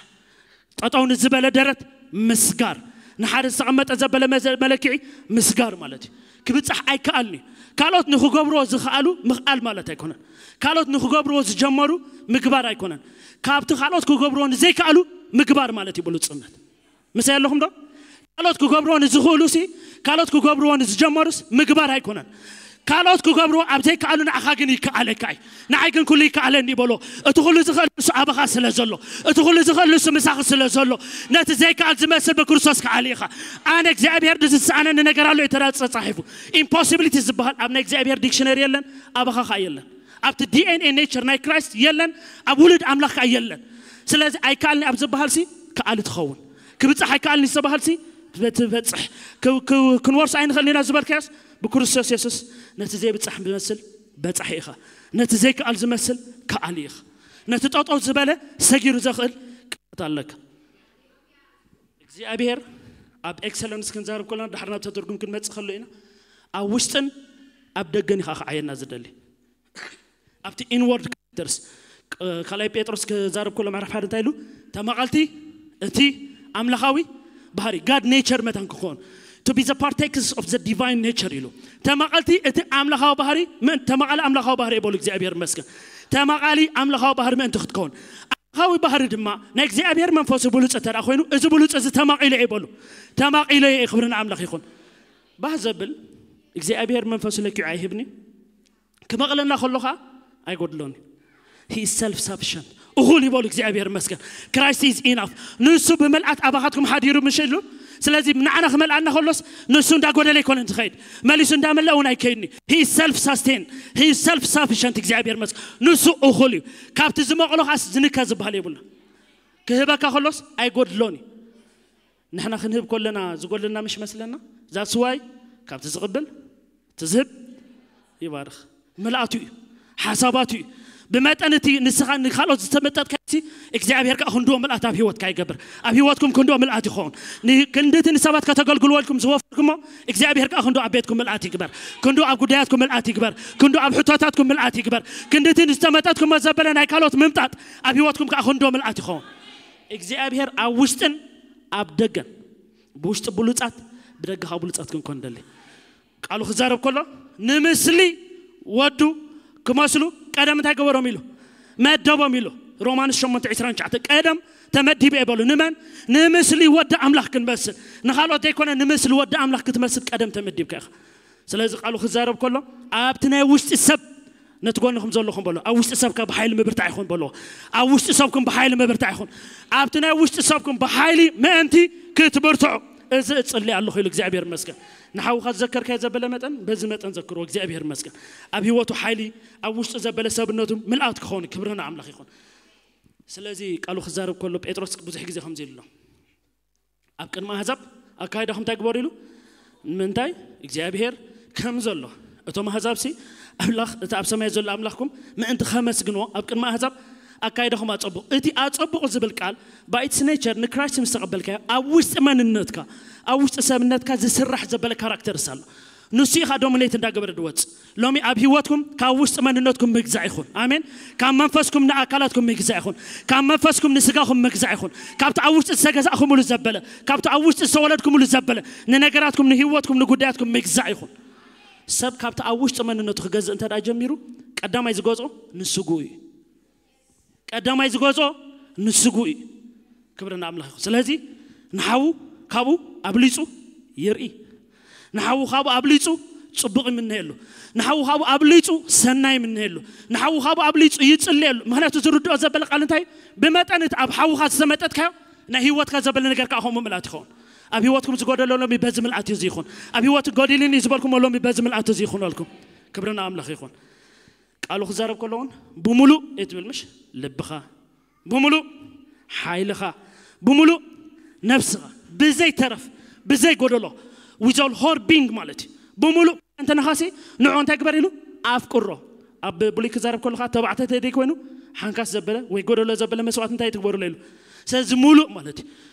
ጠጠው ንዝበለ ደረት ምስጋር፣ ንሓደ ዝተቐመጠ ዘበለ መዘ- መለክዒ ምስጋር ማለት እዩ። ክብጻሕ ኣይከኣልን እዩ። ካልኦት ንክገብርዎ ዝኸኣሉ ምኽኣል ማለት ኣይኮነን። ካልኦት ንክገብርዎ ዝጀመሩ ምግባር ኣይኮነን። ካብቲ ካልኦት ክገብርዎ ንዘይከኣሉ ምግባር ማለት እዩ ብሉጽነት። ምሳይ ኣለኹም ዶ? ካልኦት ክገብርዎ ንዝኽእሉ ሲ፣ ካልኦት ክገብርዎ ንዝጀመሩስ ምግባር ኣይኮነን። ካልኦት ክገብርዎ ኣብ ዘይከኣሉ ንዓኻ ግን ይከኣለካ እዩ። ንዓይ ግን ኩሉ ይከኣለኒ በሎ። እቲ ኩሉ ዝኽእል ንሱ ኣባኻ ስለ ዘሎ፣ እቲ ኩሉ ዝኽእል ንሱ ምሳኺ ስለ ዘሎ፣ ነቲ ዘይከኣል ዝመስል ብክርስቶስ ከኣል ኢኻ። ኣነ እግዚኣብሔር ንዝሰኣነኒ ነገር ኣሎ እዩ ተራ- ተጻሒፉ። ኢምፖሲቢሊቲ ዝበሃል ኣብ ናይ እግዚኣብሔር ዲክሽነሪ የለን፣ ኣባኻ ኸኣ የለን። ኣብቲ ዲ ኤን ኤ ኔቸር ናይ ክራይስት የለን፣ ኣብ ውሉድ ኣምላኽ ከኣ የለን። ስለዚ ኣይከኣልኒ ኣብ ዝበሃል ሲ ከኣሊ ትኸውን። ክብጻሕ ኣይከኣልኒ ዝተባሃል ሲ ትበጽሕ። ክ- ክ- ክንወርሶ ኣይንኽእልን ኢና ዝበልካዮስ ብክርስቶስ የሱስ ነቲ ዘይብጻሕ ዝመስል በጻሒ ኢኻ። ነቲ ዘይከኣል ዝመስል ከኣሊ ኢኻ። ነቲ ጠጠው ዝበለ ሰጊሩ ዘኽእል ቅት ኣለካ። እግዚኣብሔር ኣብ ኤክሰለንስ ክንዛረብ ከለና ዳሕር ናብ ተተርጉም ክንመጽእ ከሎ ኢና። ኣብ ውሽጥን ኣብ ደገን ኢኻ ክዓየና ዝደሊ። ኣብቲ ኢንወርድ ካራክተርስ ካልኣይ ጴጥሮስ ክዛረብ ከሎ ምዕራፍ ሓደ እንታይ ኢሉ? ተማቐልቲ እቲ ኣምላኻዊ ባህሪ ጋድ ኔቸር መታን ክኾን to be the partakers of the divine nature ኢሉ። ተማቐልቲ እቲ ኣምላኻዊ ባህሪ ምእንቲ ተማቐሊ ኣምላኻዊ ባህሪ የበሉ። እግዚኣብሔር ይመስገን። ተማቐሊ ኣምላኻዊ ባህሪ ምእንቲ ክትከውን ኣምላኻዊ ባህሪ ድማ ናይ እግዚኣብሔር መንፈሱ ብሉፅ እንተ ደኣ ኮይኑ እዚ ብሉፅ እዚ ተማቒለ እየ በሉ። ተማቒለ እየ። ክብሪ ንኣምላኽ ይኹን። ባህ ዘብል እግዚኣብሔር መንፈሱ ለኪዑ ኣይህብኒ። ክመቕለና ከሎ ኸዓ ኣይጎድሎን። He is self sufficient። እኹል ይበሉ። እግዚኣብሔር ይመስገን። Christ is enough። ንሱ ብምልኣት ኣባኻትኩም ሓዲሩ ምሽ ኢሉ። ስለዚ ንዓና ክመልኣና ከሎስ ንሱ እንዳጎደለ ኣይኮነን ዝኸይድ፣ መሊሱ እንዳመልአ እውን ኣይከይድኒ። He is self sustain። He is self sufficient። እግዚኣብሔር ይመስገን። ንሱ እኹል እዩ። ካብቲ ዝመቕሎ ኸዓስ ዝንከ ዝበሃል የብሉን። ክህበካ ከሎስ ኣይጎድሎን እዩ። ንሕና ክንህብ ከለና ዝጎድለና ምሽ መስለና። ዛስዋይ ካብቲ ዝቕብል እቲ ዝህብ ይባርኽ። ምልኣቱ እዩ፣ ሓሳባቱ እዩ። ብመጠን እቲ ንስኻ ንኻልኦት ዝተመጠጥካሲ እግዚኣብሔር ከዓ ክንድኦ ምልኣት ኣብ ህይወትካ ይገብር። ኣብ ህይወትኩም ክንድኦ ምልኣት ይኸውን። ን- ክንድቲ ንሰባት ከተገልግልዎ ኢልኩም ዝወፈርኩሞ እግዚኣብሔር ከዓ ክንድኦ ኣብ ቤትኩም ምልኣት ይግበር። ክንድኦ ኣብ ጉዳያትኩም ምልኣት ይግበር። ክንድኦ ኣብ ሕቶታትኩም ምልኣት ይግበር። ክንድቲ ዝተመጠጥኩሞ ዘበለ ናይ ካልኦት ምምጣጥ ኣብ ህይወትኩም ከዓ ክንድኦ ምልኣት ይኸውን። እግዚኣብሔር ኣብ ውሽጥን ኣብ ደገን፣ ብውሽጢ ብሉጻት ብደገ ከዓ ብሉጻት ክንኮን ደሊ። ቃሉ ክዛረብ ከሎ ንምስሊ ወዱ ክመስሉ ቀደም እንታይ ገበሮም ኢሉ መደቦም ኢሉ። ሮማንስ ሸሞንተ ዕስራን ትሽዓተ ቀደም ተመዲበ ይበሉ። ንመን? ንምስሊ ወዲ ኣምላኽ ክንመስል። ንኻልኦት ዘይኮነ ንምስሊ ወዲ ኣምላኽ ክትመስል ቀደም ተመዲብካ ኢኻ። ስለዚ ቃሉ ክዛረብ ከሎ ኣብቲ ናይ ውሽጢ ሰብ ነቲ ጎንኹም ዘለኹም በሎ። ኣብ ውሽጢ ሰብካ ብሓይሊ ምብርታዕ ይኹን በሎ። ኣብ ውሽጢ ሰብኩም ብሓይሊ ምብርታዕ ይኹን። ኣብቲ ናይ ውሽጢ ሰብኩም ብሓይሊ ምእንቲ ክትብርትዑ እዚ እጽሊ ኣለኹ ኢሉ እግዚኣብሔር ይመስገን። ንሓውኻ ዝዘከርካዮ ዘበለ መጠን በዚ መጠን ዘክርዎ። እግዚኣብሔር ይመስገን። ኣብ ህይወቱ ሓይሊ፣ ኣብ ውሽጡ ዘበለ ሰብነቱ ምልኣት ክኸውን ክብሪ ንኣምላኽ ይኹን። ስለዚ ቃሉ ክዛረብ ከሎ ጴጥሮስ ብዙሕ ግዜ ከምዚ ኢሉ ኣሎ። ኣብ ቅድሚ ኣህዛብ ኣካይዳኹም እንታይ ግበሩ ኢሉ? ንምንታይ እግዚኣብሔር ከም ዘሎ እቶም ኣህዛብሲ ኣምላኽ እቲ ኣብ ሰማይ ዘሎ ኣምላኽኩም ምእንቲ ከመስግንዎ ኣብ ቅድሚ ኣህዛብ ኣካይዳኹም ኣጸብቑ። እቲ ኣጸብቑ ዝብል ቃል by its nature ንክራይስት ምስ ተቐበልካዮ ኣብ ውሽጢ መንነትካ ኣብ ውሽጢ ሰብነትካ ዝስራሕ ዘበለ ካራክተርስ ኣሎ። ንሱ ኢኻ ዶሚኔት እንዳገበረ ድወጽ። ሎሚ ኣብ ህይወትኩም ካብ ውሽጢ መንነትኩም ምግዛእ ይኹን። ኣሜን። ካብ መንፈስኩም ንኣካላትኩም ምግዛእ ይኹን። ካብ መንፈስኩም ንስጋኹም ምግዛእ ይኹን። ካብቲ ኣብ ውሽጢ ዝተገዛእኩምሉ ዘበለ፣ ካብቲ ኣብ ውሽጢ ዝተወለድኩምሉ ዘበለ ንነገራትኩም፣ ንህይወትኩም፣ ንጉዳያትኩም ምግዛእ ይኹን። ሰብ ካብቲ ኣብ ውሽጢ መንነቱ ክገዝእ እንተ ደኣ ጀሚሩ ቀዳማይ ዝገዝኦ ንስጉኡ እዩ። ቀዳማይ ዝገዝኦ ንስጉኡ እዩ። ክብሪ ንኣምላኽ ይኹን። ስለዚ ንሓዉ ካብኡ ኣብሊጹ ይርኢ። ንሓዉ ካብኡ ኣብሊጹ ጽቡቕ ይምነየሉ። ንሓዉ ካብኡ ኣብሊጹ ሰናይ ይምነየሉ። ንሓዉ ካብኡ ኣብሊጹ ይጽልየሉ። ምኽንያቱ ዝርድኦ ዘበለ ቃል እንታይ እዩ? ብመጠን እቲ ኣብ ሓውኻ ዝተመጠጥካዮ ናይ ህይወትካ ዘበለ ነገር ከዓ ከምኡ ምልኣት ይኸውን። ኣብ ህይወትኩም ዝጎደሎ ሎሚ በዚ ምልኣት እዚ ይኹን። ኣብ ህይወት ጎዲልኒ ዝበልኩሞ ሎሚ በዚ ምልኣት እዚ ይኹነልኩም። ክብሪ ንኣምላኽ ይኹን። ቃሉ ክዛረብ ከሎ እውን ብምሉእ እየ ትብል ምሽ ልብኻ፣ ብምሉእ ሓይልኻ፣ ብምሉእ ነፍስኻ፣ ብዘይ ተረፍ፣ ብዘይ ጎደሎ፣ with all her being ማለት እዩ። ብምሉእ እንተ ነኻሲ ንዑ እንታይ ግበር ኢሉ? ኣፍቅሮ። ኣብ ብሉይ ክዛረብ ከለኻ ተባዕተ ተደይ ኮይኑ ሓንካስ ዘበለ ወይ ጎደሎ ዘበለ መስዋዕት እንታይ ትግበሩሎ ኢሉ? ስለዚ ሙሉእ ማለት እዩ።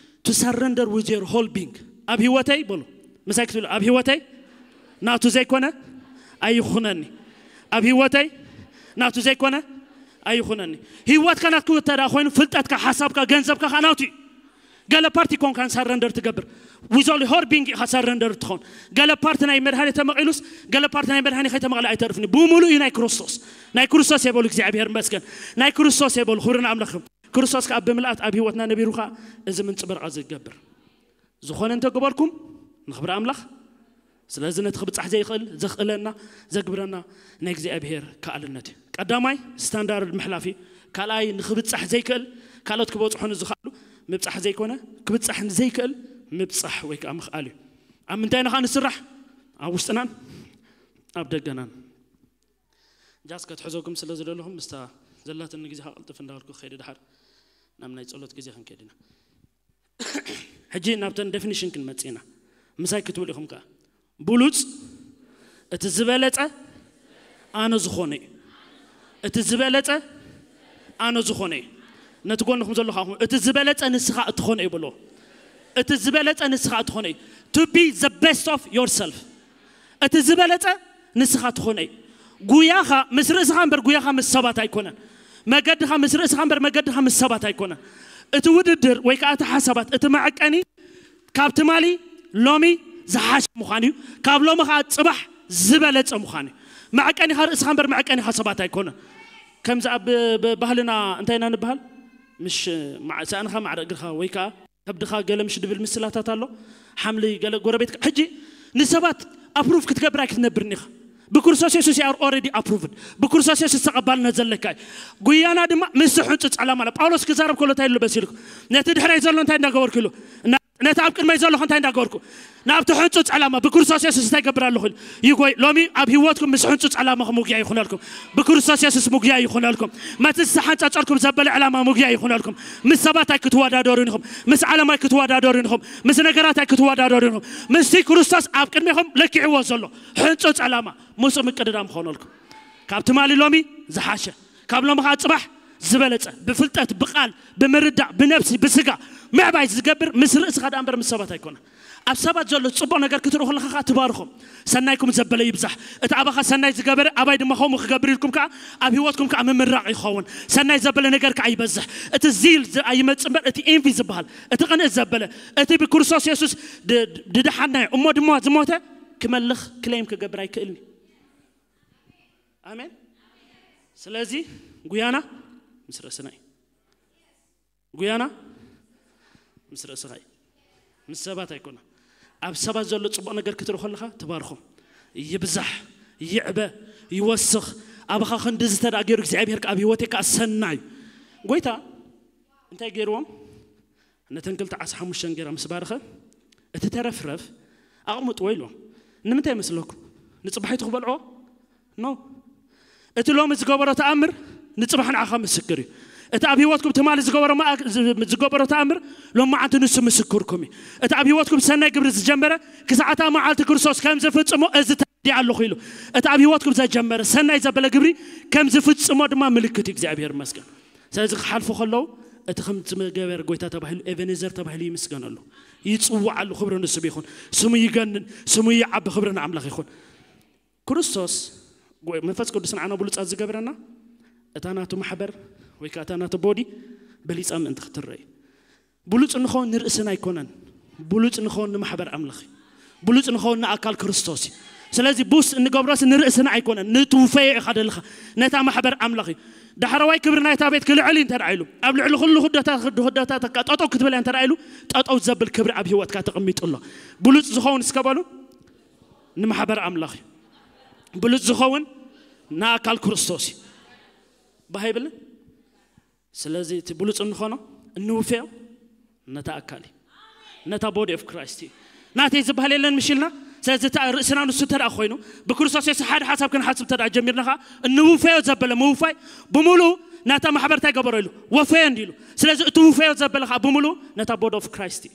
To surrender with your whole being። ኣብ ህይወተይ በሉ፣ ምሳይ ክትብሉ፣ ኣብ ህይወተይ ናቱ ዘይኮነ ኣይኹነኒ። ኣብ ህይወተይ ናቱ ዘይኮነ ኣይኹነኒ። ህይወትካ ናትኩ እንተ ደኣ ኮይኑ፣ ፍልጠትካ፣ ሓሳብካ፣ ገንዘብካ ከዓ ናቱ እዩ። ገለ ፓርቲ ኮንካን ሳረንደር ትገብር፣ with all her being ኢኻ ሳረንደር ትኸውን። ገለ ፓርቲ ናይ መድሃኒ ተመቒሉስ፣ ገለ ፓርቲ ናይ መድሃኒ ከይተመቕለ ኣይተርፍኒ። ብምሉእ እዩ ናይ ክርስቶስ። ናይ ክርስቶስ የበሉ፣ እግዚኣብሔር ይመስገን። ናይ ክርስቶስ የበሉ፣ ክብሪ ንኣምላኽ። ክርስቶስ ከዓ ብምልኣት ኣብ ህይወትና ነቢሩ ከዓ እዚ ምንፅብራቕ ዝገብር። ዝኾነ እንተገበርኩም ንኽብሪ ኣምላኽ። ስለዚ ነቲ ክብጻሕ ዘይኽእል ዘኽእለና ዘግብረና ናይ እግዚኣብሔር ከኣልነት እዩ። ቀዳማይ ስታንዳርድ ምሕላፍ እዩ። ካልኣይ ንኽብጻሕ ዘይክእል ካልኦት ክበጽሑ ንዝኽኣሉ ምብጻሕ ዘይኮነ፣ ክብጻሕ ንዘይክእል ምብጻሕ ወይ ከዓ ምኽኣል እዩ። ኣብ ምንታይ ንኻ ንስራሕ? ኣብ ውሽጥናን ኣብ ደገናን። ጃስ ከትሕዘኩም ስለ ዝደለኹም ምስታ ዘላትኒ ግዜ ከቕልጥፍ እንዳበልኩ ክኸይድ ድሓር ናብ ናይ ጸሎት ግዜ ክንከይድ ኢና። ሕጂ ናብተን ዴፊኒሽን ክንመጽእ ኢና። ምሳይ ክትብሉ ኢኹም ከኣ። ብሉጽ እቲ ዝበለጸ ኣነ ዝኾነ እዩ። እቲ ዝበለጸ ኣነ ዝኾነ እዩ። ነቲ ጎንኹም ዘሎ ከኣ እቲ ዝበለጸ ንስኻ እትኾነ እዩ ብሎ። እቲ ዝበለጸ ንስኻ እትኾነ እዩ። To be the best of yourself። እቲ ዝበለጸ ንስኻ ትኾነ እዩ። ጉያኻ ምስ ርእስኻ እምበር ጉያኻ ምስ ሰባት ኣይኮነን። መገድኻ ምስ ርእስኻ እምበር መገድኻ ምስ ሰባት ኣይኮነን። እቲ ውድድር ወይ ከዓ እቲ ሓሳባት፣ እቲ መዐቀኒ ካብ ትማሊ ሎሚ ዝሓሸ ምዃን እዩ። ካብ ሎሚ ከዓ ጽባሕ ዝበለጸ ምዃን እዩ። መዐቀኒኻ ርእስኻ እምበር መዐቀኒኻ ሰባት ኣይኮነን። ከምዚ ኣብ ብ- ባህልና እንታይ ኢና ንበሃል? ምሽ ማዕ- ሳእንኻ ማዕረ እግርኻ ወይ ከዓ ከብድኻ ገለ ምሽ ድብል ምስላታት ኣሎ። ሓምሊ ገለ ጎረቤትካ ሕጂ ንሰባት ኣፕሩቭ ክትገብር ኣይክትነብርን ኢኻ። ብክርስቶስ የሱስ you are already approved። ብክርስቶስ የሱስ ተቐባልነት ዘለካ እዩ። ጉያና ድማ ምስ ሕንጹ ጸላማ ኣሎ። ጳውሎስ ክዛረብ ከሎ እንታይ ኢሉ በሲልኩ? ነቲ ድሕረይ ዘሎ እንታይ እንዳገበርኩ ኢሉ? እና- ነቲ ኣብ ቅድመይ ዘለኹ እንታይ እንዳገበርኩ? ናብቲ ሕንጹ ጸላማ ብክርስቶስ የሱስ እንታይ ገብር ኣለኹ ኢሉ? ይጎይ ሎሚ ኣብ ህይወትኩም ምስ ሕንጹ ጸላማኹም ውግያ ይኹነልኩም። ብክርስቶስ የሱስ ምጉያ ይኹነልኩም። መቲ ዝተሓንጸጸርኩም ዘበለ ዕላማ ምጉያ ይኹነልኩም። ምስ ሰባት ኣይክትወዳደሩን ኢኹም። ምስ ዓለም ኣይክትወዳደሩን ኢኹም። ምስ ነገራት ኣይክትወዳደሩን ኢኹም። ምስቲ ክርስቶስ ኣብ ቅድሜኹም ለኪዕዎ ዘሎ ሕንጹ ጸላማ ምስኡ ምቅድዳም ክኾነልኩም። ካብ ትማሊ ሎሚ ዝሓሸ፣ ካብ ሎሚ ከዓ ጽባሕ ዝበለጸ፣ ብፍልጠት፣ ብቃል፣ ብምርዳእ፣ ብነብሲ፣ ብስጋ ምዕባይ ዝገብር ምስ ርእስኻ ደኣ እምበር ምስ ሰባት ኣይኮነን። ኣብ ሰባት ዘሎ ጽቡቕ ነገር ክትርኢ ከለኻ ከዓ ትባርኾም። ሰናይኩም ዘበለ ይብዛሕ። እቲ ኣባኻ ሰናይ ዝገበረ ኣባይ ድማ ከምኡ ክገብር ኢልኩም ከዓ ኣብ ህይወትኩም ከዓ ምምራቕ ይኸውን። ሰናይ ዘበለ ነገር ከዓ ይበዝሕ። እቲ ዚል ዝ- ኣይመጽእ እምበር እቲ ኤንቪ ዝበሃል፣ እቲ ቅንእት ዘበለ፣ እቲ ብክርስቶስ የሱስ ድ- ድ- ድደሓናዮ እሞ ድማ ዝሞተ ክመልኽ ክሌም ክገብር ኣይክእልን እዩ። ኣሜን። ስለዚ ጉያና ምስ ርእስና እዩ። ጉያና ምስ ርእስኻ እዩ። ምስ ሰባት ኣይኮነ። ኣብ ሰባት ዘሎ ጽቡቕ ነገር ክትርኢ ከለኻ ትባርኾም። ይብዛሕ፣ ይዕበ፣ ይወስኽ። ኣባኻ ክንዲ ዝተዳ ገይሩ እግዚኣብሔር ኣብ ህይወቴ ከዓ ሰናዩ። ጎይታ እንታይ ገይርዎም? ነተን ክልተ ዓሳ ሓሙሽተ እንጌራ ምስ ባረኸ እቲ ተረፍረፍ ኣቕምጥዎ ኢልዎም። ንምንታይ ይመስለኩም? ንጽባሒቱ ክበልዕዎ? ኖ። እቲ ሎሚ ዝገበሮ ተኣምር ንጽባሕ ንዓኻ ምስክር እዩ። እቲ ኣብ ህይወትኩም ትማሊ ዝገበሮ መኣ- ዝ- ዝገበሮ ተኣምር ሎም መዓንቲ ንሱ ምስክርኩም እዩ። እቲ ኣብ ህይወትኩም ሰናይ ግብሪ ዝጀመረ ክሳዕታ መዓልቲ ክርስቶስ ከም ዝፍጽሞ እዚ ተረዲእ ኣለኹ ኢሉ። እቲ ኣብ ህይወትኩም ዘጀመረ ሰናይ ዘበለ ግብሪ ከም ዝፍጽሞ ድማ ምልክት እዩ። እግዚኣብሔር ይመስገን። ስለዚ ክሓልፉ ከለዉ እቲ ከም ዝገበር ጎይታ ተባሂሉ ኤቨኔዘር ተባሂሉ ይምስገነሉ፣ ይጽዋዓሉ። ክብሪ ንስሙ ይኹን። ስሙ ይገንን፣ ስሙ ይዓቢ። ክብሪ ንኣምላኽ ይኹን። ክርስቶስ ጎ- መንፈስ ቅዱስ ንዓና ብሉጻት ዝገብረና እታ ናቱ ማሕበር ወይ ከዓ እታ ናቱ ቦዲ በሊጻ ምእንቲ ክትረእ እዩ። ብሉጽ እንኸውን ንርእስና ኣይኮነን። ብሉጽ እንኸውን ንማሕበር ኣምላኽ እዩ። ብሉጽ እንኸውን ንኣካል ክርስቶስ እዩ። ስለዚ ቡስ እንገብሮስ ንርእስና ኣይኮነን፣ ንትውፈዮ ኢኻ ደለኻ። ነታ ማሕበር ኣምላኽ እዩ። ዳሕረዋይ ክብሪ ናይታ ቤት ክልዕል እዩ እንተ ደኣ ኢሉ፣ ኣብ ልዕሊ ኩሉ ክደታ ክደታተካ ጠጠው ክትብል እያ እንተ ደኣ ኢሉ፣ ጠጠው ዘብል ክብሪ ኣብ ህይወትካ ተቐሚጡ ኣሎ። ብሉጽ ዝኸውን እስከ በሉ፣ ንማሕበር ኣምላኽ እዩ። ብሉጽ ዝኸውን ንኣካል ክርስቶስ እዩ። ባህ ኣይብልን? ስለዚ እቲ ብሉጽ እንኾኖ እንውፈዮ ነታ ኣካል እዩ፣ ነታ ቦዲ ኦፍ ክራይስት እዩ። ናተይ ዝበሃል የለን ምሽ ኢልና። ስለዚ እታ ርእስና ንሱ እንተ ደኣ ኮይኑ ብክርስቶስ የሱስ ሓደ ሓሳብ ክንሓስብ እንተ ደኣ ጀሚርና ኸዓ እንውፈዮ ዘበለ ምውፋይ ብምሉኡ ናታ ማሕበር እንታይ ገበሮ ኢሉ ወፈዮ እንዲ ኢሉ። ስለዚ እቲ ውፈዮ ዘበለ ኸዓ ብምሉኡ ነታ ቦዲ ኦፍ ክራይስት እዩ።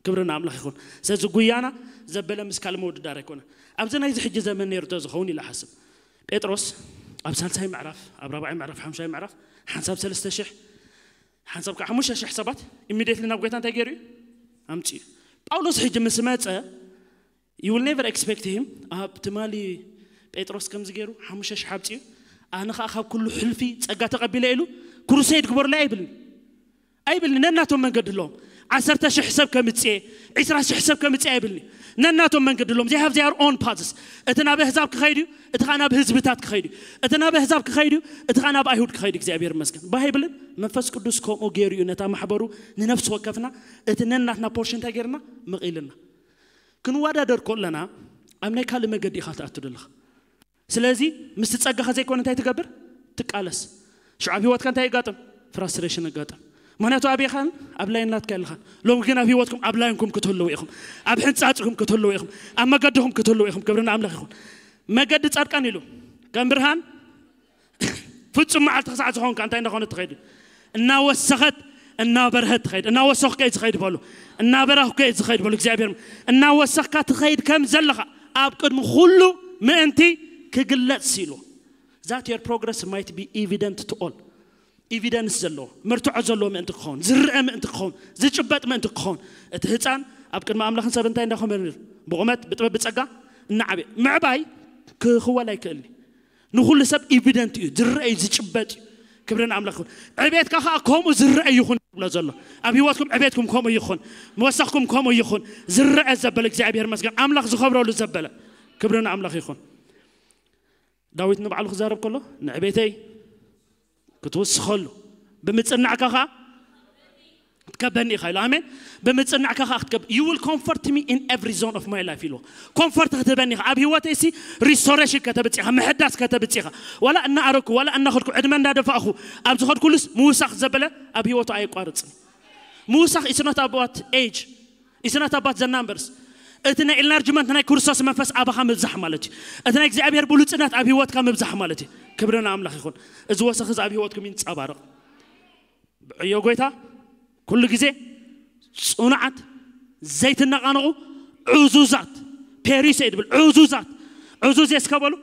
ክብሪ ንኣምላኽ ይኹን። ስለዚ ጉያና ዘበለ ምስ ካልእ ምውድዳር ኣይኮነ። ኣብዚ ናይዚ ሕጂ ዘመን ነይሩ ተዝኸውን ኢለ ሓስብ። ጴጥሮስ ኣብ ሳልሳይ ምዕራፍ፣ ኣብ ራብዓይ ምዕራፍ፣ ሓምሻይ ምዕራፍ ሓንሳብ ሰለስተ ሽሕ ሓንሳብ ከዓ ሓሙሽተ ሽሕ ሰባት ኢሚዲየትሊ ናብ ጎይታ እንታይ ገይሩ እዩ ኣምፅኡ። ጳውሎስ ሕጂ ምስ መፀ you will never expect him ኣብ ትማሊ ጴጥሮስ ከምዚ ገይሩ ሓሙሽተ ሽሕ ኣምፅኡ ኣነ ከዓ ካብ ኩሉ ሕልፊ ፀጋ ተቐቢለ ኢሉ ክሩሴድ ግበሩለይ ኣይብልን። ኣይብልኒ። ነናቶም መንገዲ ኣለዎም። ዓሰርተ ሽሕ ሰብ ከምፅኤ፣ ዒስራ ሽሕ ሰብ ከምፅኤ ኣይብልኒ። ነናቶም መንገዲ ኣለዎም። They have their own paths። እቲ ናብ ኣህዛብ ክኸይድ እዩ፣ እቲ ከዓ ናብ ህዝብታት ክኸይድ እዩ። እቲ ናብ ኣህዛብ ክኸይድ እዩ፣ እቲ ከዓ ናብ ኣይሁድ ክኸይድ እዩ። እግዚኣብሔር ይመስገን። ባይብልን መንፈስ ቅዱስ ከምኡ ገይሩ እዩ ነታ ማሕበሩ ንነፍሲ ወከፍና እቲ ነናትና ፖርሽን እንታይ ገይርና መቒልና። ክንወዳደር ከለና ኣብ ናይ ካልእ መገዲ ኢኻ ትኣቱ ዘለኻ። ስለዚ ምስቲ ጸጋኻ ዘይኮነ እንታይ ትገብር? ትቃለስ። ሽዑ ኣብ ህይወትካ እንታይ ይጋጥም? ፍራስትሬሽን ይጋጥም። ምክንያቱ ኣበይኻን ኣብ ላይን ናትካ የለኻን። ሎም ግን ኣብ ህይወትኩም ኣብ ላይንኩም ክትህልዉ ኢኹም፣ ኣብ ሕንጻጽኩም ክትህልዉ ኢኹም፣ ኣብ መገድኹም ክትህልዉ ኢኹም። ክብሪ ንኣምላኽ ይኹን። መገዲ ጻድቃን ኢሉ ከም ብርሃን ፍጹም መዓልቲ ክሳዕ ዝኾንካ እንታይ እንዳኾነት ትኸይድ? እናወሰኸት እናበርሀት ትኸይድ። እናወሰኽከ እዩ ዝኸይድ በሉ። እናበራኽከ እዩ ዝኸይድ በሉ። እግዚኣብሔር እናወሰኽካ ትኸይድ ከም ዘለኻ ኣብ ቅድሚ ኩሉ ምእንቲ ክግለጽ ኢሉ። That your progress might be evident to all. Evidence ዘለዎ፣ መርትዖ ዘለዎ ምእንቲ ክኸውን፣ ዝርአ ምእንቲ ክኸውን፣ ዝጭበጥ ምእንቲ ክኸውን። እቲ ህፃን ኣብ ቅድሚ ኣምላኽን ሰብ እንታይ እንዳኾመ ነይሩ? ብቑመት፣ ብጥበብ፣ ብጸጋ እናዓበየ። ምዕባይ ክኽወል ኣይክእልኒ። ንኹሉ ሰብ ኢቪደንት እዩ፣ ዝረአ እዩ፣ ዝጭበጥ እዩ። ክብሪ ንኣምላኽ ይኹን። ዕቤትካ ኸዓ ከምኡ ዝረአ ይኹን ይብሎ ዘሎ። ኣብ ህይወትኩም ዕቤትኩም ከምኡ ይኹን፣ መወሰኽኩም ከምኡ ይኹን። ዝረአ ዘበለ እግዚኣብሔር ይመስገን፣ ኣምላኽ ዝኸብረሉ ዘበለ። ክብሪ ንኣምላኽ ይኹን። ዳዊት ንባዕሉ ክዛረብ ከሎ ንዕቤተይ ክትውስኸሉ ብምጽናዕካ ኸዓ ክትከበኒ ኢኻ ኢሉ። ኣሜን። ብምጽናዕካ ኸዓ ክትከብ you will comfort me in every zone of my life ኢልዎ። ኮምፎርት ክትህበኒ ኢኻ። ኣብ ህይወተይ ሲ ሪስቶሬሽን ከተብጽ ኢኻ፣ ምሕዳስ ከተብጽ ኢኻ። ዋላ እናኣረኩ ዋላ እናኸድኩ ዕድመ እንዳደፋእኹ ኣብ ዝኸድኩሉስ ምውሳኽ ዘበለ ኣብ ህይወቱ ኣየቋርጽን። ምውሳኽ is not about age. It's not about the numbers. እቲ ናይ ኢንላርጅመንት ናይ ክርስቶስ መንፈስ ኣባኻ ምብዛሕ ማለት እዩ። እቲ ናይ እግዚኣብሔር ብሉጽነት ኣብ ህይወትካ ምብዛሕ ማለት እዩ። ክብሪ ንኣምላኽ ይኹን። እዚ ወሰኽ እዚ ኣብ ህይወትኩም ይንጸባረቕ። ብዕዮ ጎይታ ኩሉ ግዜ ጽኑዓት፣ ዘይትነቓነቑ፣ ዕዙዛት። ፔሪስ እዩ ድብል፣ ዕዙዛት። ዕዙዝ የስከበሉ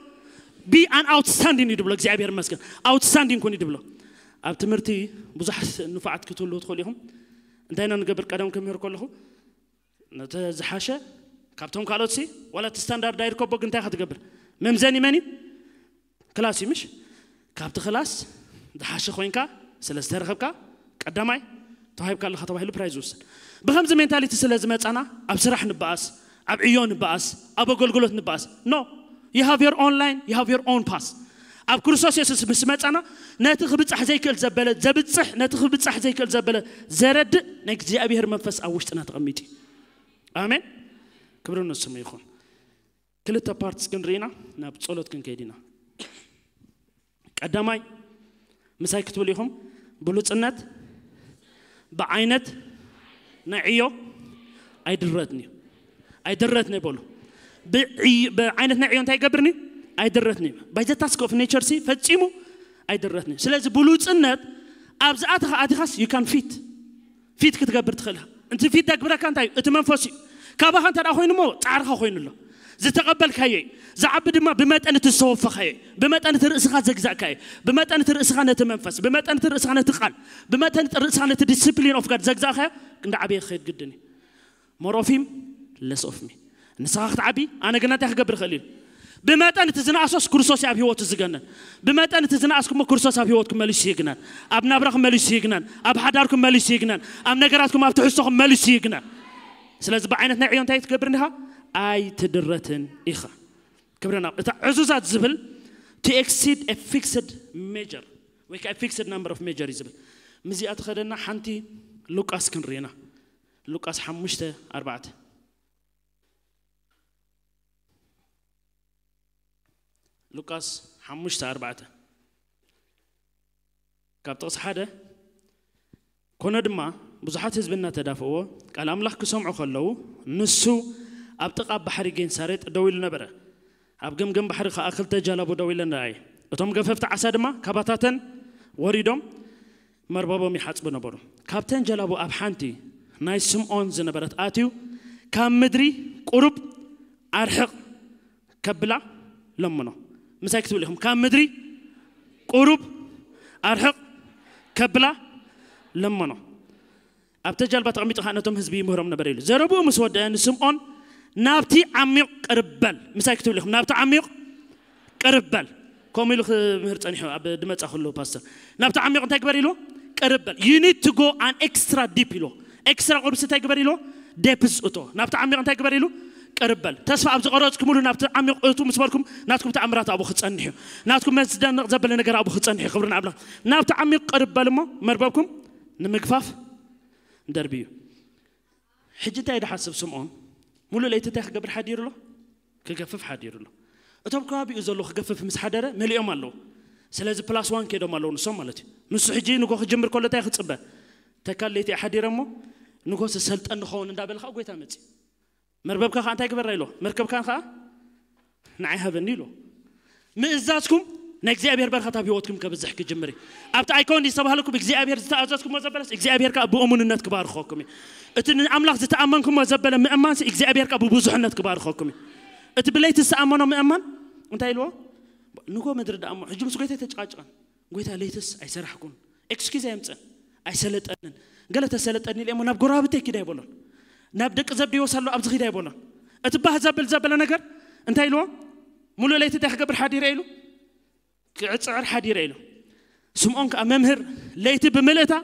ቢ ኣን ኣውትስታንዲንግ እዩ ድብሎ። እግዚኣብሔር ይመስገን። ኣውትስታንዲንግ ኩን እዩ ድብሎ። ኣብ ትምህርቲ ብዙሓት ንፉዓት ክትህልዉ ትኽእሉ ኢኹም። እንታይ ኢና ንገብር? ቀደም ክምህር ከለኹ ነቲ ዝሓሸ ካብቶም ካልኦት ሲ ዋላ እቲ ስታንዳርድ ኣይርከቦ ግን እንታይ ኢኻ ትገብር? መምዘኒ መን እዩ? ክላስ እዩ ምሽ? ካብቲ ክላስ ዝሓሸ ኮይንካ ስለ ዝተረኸብካ ቀዳማይ ተዋሂብካ ኣለኻ ተባሂሉ ፕራይዝ ዝውሰድ። ብኸምዚ ሜንታሊቲ ስለ ዝመጻና ኣብ ስራሕ ንበኣስ፣ ኣብ ዕዮ ንበኣስ፣ ኣብ ኣገልግሎት ንበኣስ። No, you have your own line, you have your own path. ኣብ ክርስቶስ የሱስ ምስ መጻና ነቲ ክብጻሕ ዘይክእል ዘበለ ዘብጽሕ፣ ነቲ ክብጻሕ ዘይክእል ዘበለ ዘረድእ ናይ እግዚኣብሔር መንፈስ ኣብ ውሽጥና ተቐሚጡ እዩ። ኣሜን። ክብሪ ንስሙ ይኹን። ክልተ ፓርትስ ግን ርኢና ናብ ጸሎት ክንከይድ ኢና። ቀዳማይ ምሳይ ክትብሉ ኢኹም። ብሉጽነት ብዓይነት ናይ ዕዮ ኣይድረትን እዩ። ኣይድረትን እዩ በሉ። ብዕይ- ብዓይነት ናይ ዕዮ እንታይ ይገብርን እዩ? ኣይድረትን እዩ። ባይ ዘ ታስክ ኦፍ ኔቸር ሲ ፈጺሙ ኣይድረትን እዩ። ስለዚ ብሉጽነት ኣብ ዝኣተኻ ኣቲኻስ you can fit fit ክትገብር ትኽእል ኢኻ። እቲ ፊት ዘግብረካ እንታይ እዩ? እቲ መንፈስ እዩ። ካባኻ እንተ ደኣ ኮይኑ እሞ ጻዕርኻ ኮይኑ ኣሎ። ዝተቐበልካዮ እዩ። ዝዓቢ ድማ ብመጠን እቲ ዝተወፈኻዮ እዩ። ብመጠን እቲ ርእስኻ ዘግዛእካዮ እዩ። ብመጠን እቲ ርእስኻ ነቲ መንፈስ፣ ብመጠን እቲ ርእስኻ ነቲ ቃል፣ ብመጠን እቲ ርእስኻ ነቲ ዲስፕሊን ኦፍ ጋድ ዘግዛእካዮ እንዳ ዓበየ ክኸይድ ግድን እዩ። ሞር ኦፍ ሂም ለስ ኦፍ ሚ። ንስኻ ክትዓቢ ኣነ ግና እንታይ ክገብር እኽእል እዩ? ብመጠን እቲ ዝነኣሶስ ክርስቶስ ኣብ ህይወቱ ዝገነን። ብመጠን እቲ ዝነኣስኩሞ ክርስቶስ ኣብ ህይወትኩም መሊሱ ይግነን። ኣብ ናብራኹም መሊሱ ይግነን። ኣብ ሓዳርኩም መሊሱ ይግነን። ኣብ ነገራትኩም ኣብ ትሕዝቶኹም መሊሱ ይግነን። ስለዚ ብዓይነት ናይ ዕዮ እንታይ ትገብር እንዲኻ? ኣይትድረትን ኢኻ። ክብርና እታ ዕዙዛት ዝብል to exceed a fixed measure ወይ ከዓ fixed number of measure እዩ ዝብል። ምዚኣ ትኸደና ሓንቲ ሉቃስ ክንርኢና። ሉቃስ ሓሙሽተ ኣርባዕተ። ሉቃስ ሓሙሽተ ኣርባዕተ ካብ ጥቕሲ ሓደ። ኮነ ድማ ብዙሓት ህዝቢ እናተዳፈእዎ ቃል ኣምላኽ ክሰምዑ ከለዉ ንሱ ኣብ ጥቓ ባሕሪ ጌንሳሬጥ ደው ኢሉ ነበረ። ኣብ ገምገም ባሕሪ ኸኣ ክልተ ጀላቡ ደው ኢለን ረኣየ። እቶም ገፈፍቲ ዓሳ ድማ ካባታተን ወሪዶም መርበቦም ይሓጽቡ ነበሩ። ካብተን ጀላቡ ኣብ ሓንቲ ናይ ስምዖን ዝነበረት ኣትዩ ካብ ምድሪ ቁሩብ ኣርሕቕ ከብላ ለምኖ። ምሳይ ክትብል ኢኹም፣ ካብ ምድሪ ቁሩብ ኣርሕቕ ከብላ ለምኖ። ኣብቲ ጀልባ ተቐሚጡ ከዓ ነቶም ህዝቢ ይምህሮም ነበር ኢሉ። ዘረብኡ ምስ ወደአ ንስምዖን ናብቲ ዓሚቕ ቅርብ በል። ምሳይ ክትብል ኢኹም፣ ናብቲ ዓሚቕ ቅርብ በል። ከምኡ ኢሉ ክምህር ጸኒሑ ኣብ ድመጻ ከሎ ፓስተር። ናብቲ ዓሚቕ እንታይ ግበር ኢሉ? ቅርብ በል። You need to go an extra deep ኢሉ። ኤክስትራ ቁርብስ እንታይ ግበር ኢሉ? ዴፕስ እቶ። ናብቲ ዓሚቕ እንታይ ግበር ኢሉ? ቅርብ በል። ተስፋ ኣብ ዝቆረጽኩምሉ ናብቲ ዓሚቕ እቱ ምስ በልኩም ናትኩም ተኣምራት ኣብኡ ክጸንሕ እዩ። ናትኩም መስደንቕ ዘበለ ነገር ኣብኡ ክጸንሕ እዩ። ክብሪ ንኣምላኽ። ናብቲ ዓሚቕ ቅርብ በል እሞ መርበብኩም ንምግፋፍ ደርብዩ። ሕጂ እንታይ ድሓስብ ስምዖን? ሙሉእ ለይቲ እንታይ ክገብር ሓዲሩ ኣሎ? ክገፍፍ ሓዲሩ ኣሎ። እቶም ከባቢኡ ዘሎ ክገፍፍ ምስ ሓደረ መሊኦም ኣለዉ። ስለዚ ፕላስ ዋን ከይዶም ኣለዉ ንሶም ማለት እዩ። ንሱ ሕጂ ንጎ ክጅምር ከሎ እንታይ ክጽበ? ተካል ለይቲ ሓዲረ እሞ ንጎ ሰልጠን ንኸውን እንዳበለ ከዓ ጎይታ መጺ። መርበብካ ከዓ እንታይ ግበራ ኢሎ? መርከብካን ከዓ ንዓይ ሃበኒ ኢሎ። ምእዛዝኩም ናይ እግዚኣብሔር በረኸት ኣብ ህይወትኩም ከብዝሕ ክጅምር እዩ። ኣብቲ ኣይኮን ዝተባህለኩም እግዚኣብሔር ዝተኣዘዝኩሞ ዘበለስ እግዚኣብሔር ከዓ ብእሙንነት ክባርኸኩም እዩ። እቲ ንኣምላኽ ዝተኣመንኩሞ ዘበለ ምእማንሲ እግዚኣብሔር ከዓ ብብዙሕነት ክባርኸኩም እዩ። እቲ ብለይቲ ዝተኣመኖ ምእማን እንታይ ኢልዎ? ንጎ ምድሪ ደኣ እሞ ሕጂ ምስ ጎይታ ተጨቃጭቀን፣ ጎይታ ለይትስ ኣይሰራሕኩን፣ ኤክስኪዝ ኣየምፅእን፣ ኣይሰለጠንን፣ ገለ ተሰለጠኒ ኢለ እሞ ናብ ጎረባብተይ ኪድ ኣይበሎን፣ ናብ ደቂ ዘብዴዎስ ኣሎ ኣብዚ ኪድ ኣይበሎን። እቲ ባህ ዘብል ዘበለ ነገር እንታይ ኢልዎ? ሙሉእ ለይቲ እንታይ ክገብር ሓዲረ ኢሉ? ክዕፅዕር ሓዲረ ኢሉ። ስምዖን ከዓ መምህር ለይቲ ብምልእታ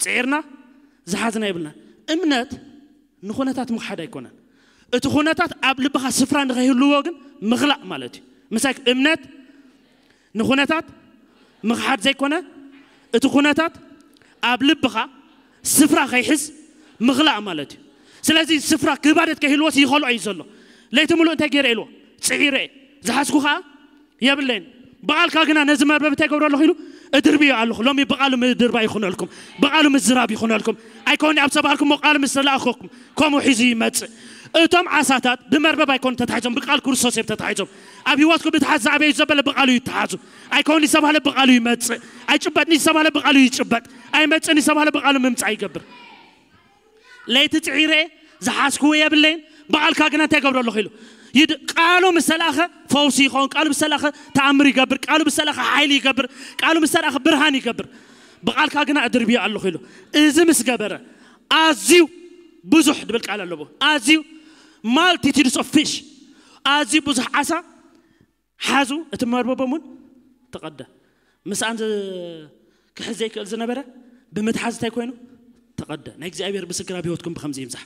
ፅዒርና ዝሓዝና የብልና። እምነት ንኹነታት ምኽሓድ ኣይኮነን። እቲ ኩነታት ኣብ ልብኻ ስፍራ ንኸይህልዎ ግን ምኽላእ ማለት እዩ። ምሳይ እምነት ንኹነታት ምኽሓድ ዘይኮነ እቲ ኩነታት ኣብ ልብኻ ስፍራ ከይሕዝ ምኽላእ ማለት እዩ። ስለዚ ስፍራ ክባደት ከይህልዎስ ይኸልኦ እዩ ዘሎ። ለይቲ ሙሉእ እንታይ ገይረ ኢልዎ? ፅዒረ እየ። ዝሓዝኩ ከዓ የብለይን። ብቓልካ ግና ነዚ መርበብ እንታይ ገብሮ ኣለኹ ኢሉ እድርብዮ ኣለኹ። ሎሚ ብቓሉ ምድርባ ይኹነልኩም፣ ብቓሉ ምዝራብ ይኹነልኩም። ኣይኮን ኣብ ሰባልኩም ቃል ምስ ተላእኸኩም ከምኡ ሒዙ ይመጽእ። እቶም ዓሳታት ብመርበብ ኣይኮን ተታሒዞም፣ ብቃል ክርስቶስ እዮም ተታሒዞም። ኣብ ህይወትኩም ብትሓዝ ዝዓበዩ ዘበለ ብቃሉ ይተሓዙ። ኣይኮን ዝተባህለ ብቃሉ ይመጽእ። ኣይጭበጥን ዝተባህለ ብቃሉ ይጭበጥ። ኣይመጽእን ዝተባህለ ብቃሉ ምምጻእ ይገብር። ለይቲ ጽዒረ ዝሓዝክዎ የብለይን፣ ብቃልካ ግና እንታይ ገብረ ኣለኹ ኢሉ። ይድ-፣ ቃሉ ምስ ተላእኸ ፈውሲ ይኸውን፣ ቃሉ ምስ ተላእኸ ተኣምር ይገብር፣ ቃሉ ምስ ተላእኸ ሓይሊ ይገብር፣ ቃሉ ምስ ተላእኸ ብርሃን ይገብር። ብቃልካ ግና እድርብዮ ኣለኹ ኢሉ። እዚ ምስ ገበረ ኣዝዩ ብዙሕ ድብል ቃል ኣለዎ። ኣዝዩ ማልቲቲድስ ኦፍ ፊሽ፣ ኣዝዩ ብዙሕ ዓሳ ሓዙ። እቲ መርበቦም እውን ተቐደ። ምስኣን ዝ-፣ ክሕዝ ዘይክእል ዝነበረ ብምትሓዝ እንታይ ኮይኑ ተቐደ። ናይ እግዚኣብሔር ምስክር ኣብ ህይወትኩም ብከምዚ ይብዛሕ።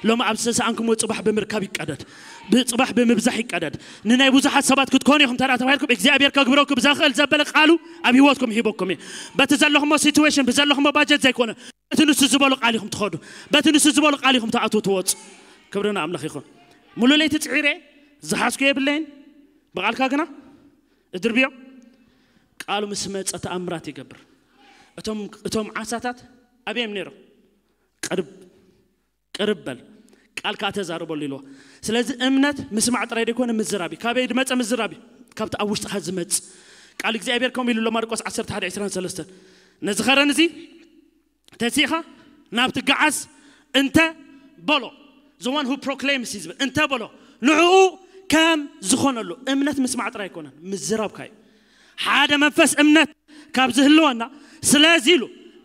ሎሚ ኣብ ዝተሰኣንኩምዎ ጽባሕ ብምርካብ ይቀደድ፣ ብጽባሕ ብምብዛሕ ይቀደድ። ንናይ ብዙሓት ሰባት ክትኮኑ ኢኹም ተራ ተባሂልኩም እግዚኣብሔር ከግብረኩም ዘኽእል ዘበለ ቃሉ ኣብ ህይወትኩም ሂበኩም እዩ። በቲ ዘለኹሞ ሲትዌሽን ብዘለኹሞ ባጀት ዘይኮነ በቲ ንሱ ዝበሎ ቃል ኢኹም ትኸዱ፣ በቲ ንሱ ዝበሎ ቃል ኢኹም ትኣትዉ ትወፁ። ክብሪ ንኣምላኽ ይኹን። ሙሉ ለይቲ ጽዒረ ዝሓዝኩ የብለይን፣ ብቓልካ ግና እድርብዮ። ቃሉ ምስ መጸ ተኣምራት ይገብር። እቶም፣ እቶም ዓሳታት ኣበዮም ነይሮም? ቅርብ፣ ቅርብ በል፣ ቃልካ ተዛርበሉ ኢልዎ። ስለዚ እምነት ምስማዕ ጥራይ ዘይኮነ ምዝራብ እዩ። ካበይ ዝመጸ ምዝራብ እዩ? ካብቲ ኣብ ውሽጥኻ ዝመጽእ ቃል እግዚኣብሔር ከምኡ ኢሉ ኣሎ ማርቆስ ዓሰርተ ሓደ ዕስራን ሰለስተን፣ ነዚ ኸረን እዚ ተሲእኻ ናብቲ ገዓስ እንተ በሎ፣ the one who proclaims እዩ ዝብል፣ እንተ በሎ ንዕኡ ከም ዝኾነሉ። እምነት ምስማዕ ጥራይ ኣይኮነን፣ ምዝራብካ እዩ። ሓደ መንፈስ እምነት ካብ ዝህልወና፣ ስለዚ ኢሉ